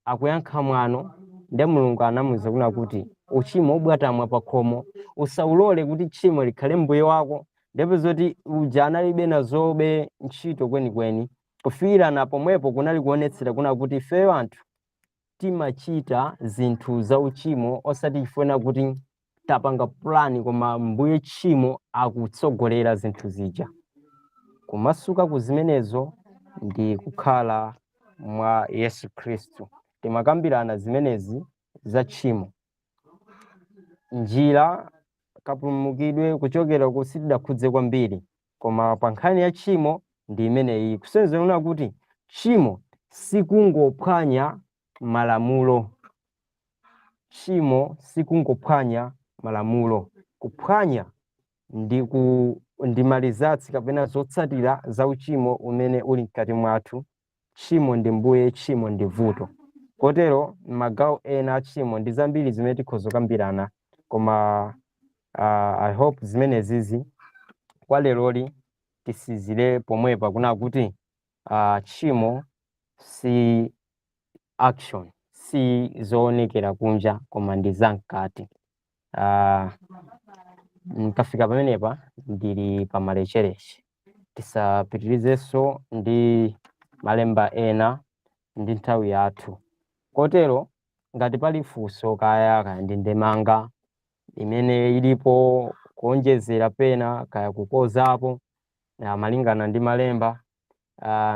akuyankha mwano, ndiye Mulungu anamuwuza kuna kuti uchimo ubwatamwa pa khomo, usaulole kuti tchimo likhale mbuye wako. Ndipo kuti uja analibe nazobe ntchito kwenikweni, kufikira na pomwepo kunali kuonetsera kuna kuti ifeyo anthu timachita zinthu za uchimo osati chifukwa kuti tapanga plan, koma mbuye tchimo akutsogolera zinthu zija. Kumasuka ku zimenezo ndi kukhala mwa Yesu Khristu. Timakambirana zimenezi za tchimo, njira kapulumukidwe kuchokera ku sitidakhudze kwambiri, koma pa nkhani ya tchimo ndi imeneyi, kusenzera kuti tchimo sikungophwanya malamulo. Tchimo sikungophwanya malamulo. Kuphwanya ndi malizatsi kapena zotsatira za uchimo umene uli mkati mwathu. Tchimo ndi mbuye, tchimo ndi vuto. Kotero magawo ena a tchimo ndi zambiri zimene tikhoza kukambirana, koma I hope zimenezizi kwa leroli tisizire pomwepa, kuna kuti tchimo si action, si zoonekera kunja, koma ndi zamkati. Nkafika pamenepa ndili pamalechereche, tisapitirizenso ndi malemba ena ndi nthawi yathu. Kotero ngati pali funso kaya ndi ndemanga imene ilipo kuonjezera pena kaya kukozapo malingana ndi malemba,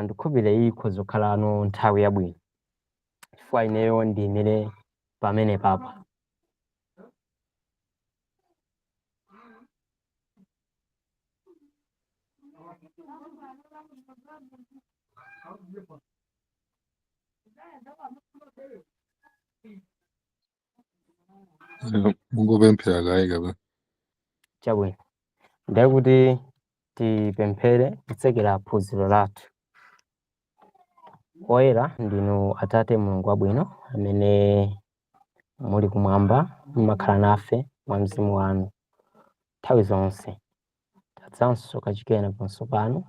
ndikhulupirira iyi ikhoza kukhalano nthawi yabwino, chifukwa ineyo ndiyimire pamene papa. Mungopemphera kaye kape. Chabwino, ndiye kuti tipemphere kutsekera phunziro lathu. Oyera ndinu Atate Mulungu wabwino amene muli kumwamba, mumakhala nafe mwa mzimu wanu nthawi zonse. Tadzanso kachikena pamaso panu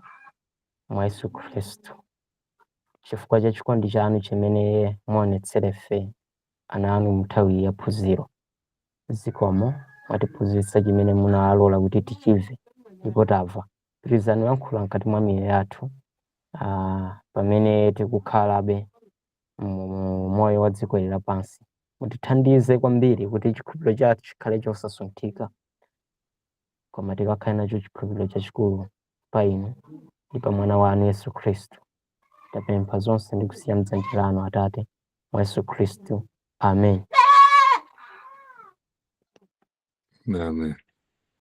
mwa Yesu Khristu chifukwa cha chikondi chanu chimene muonetsere ife ana anu mu nthawi ya phunziro. Zikomo, mwatiphunzitsa chimene munalola kuti tichimve ndipo tamva. Pitirizani kuyankhula mkati mwa miyoyo yathu pamene tikukhalabe mu moyo wa dziko ili lapansi. Mutithandize kwambiri kuti chikhulupiriro chathu chikhale chosasunthika, koma tikakhale nacho chikhulupiriro chachikulu pa inu ndi pa mwana wanu Yesu Khristu. Tapempha zonse ndi kusiya mdzanja lanu Atate, mwa Yesu Khristu, amen. Amen.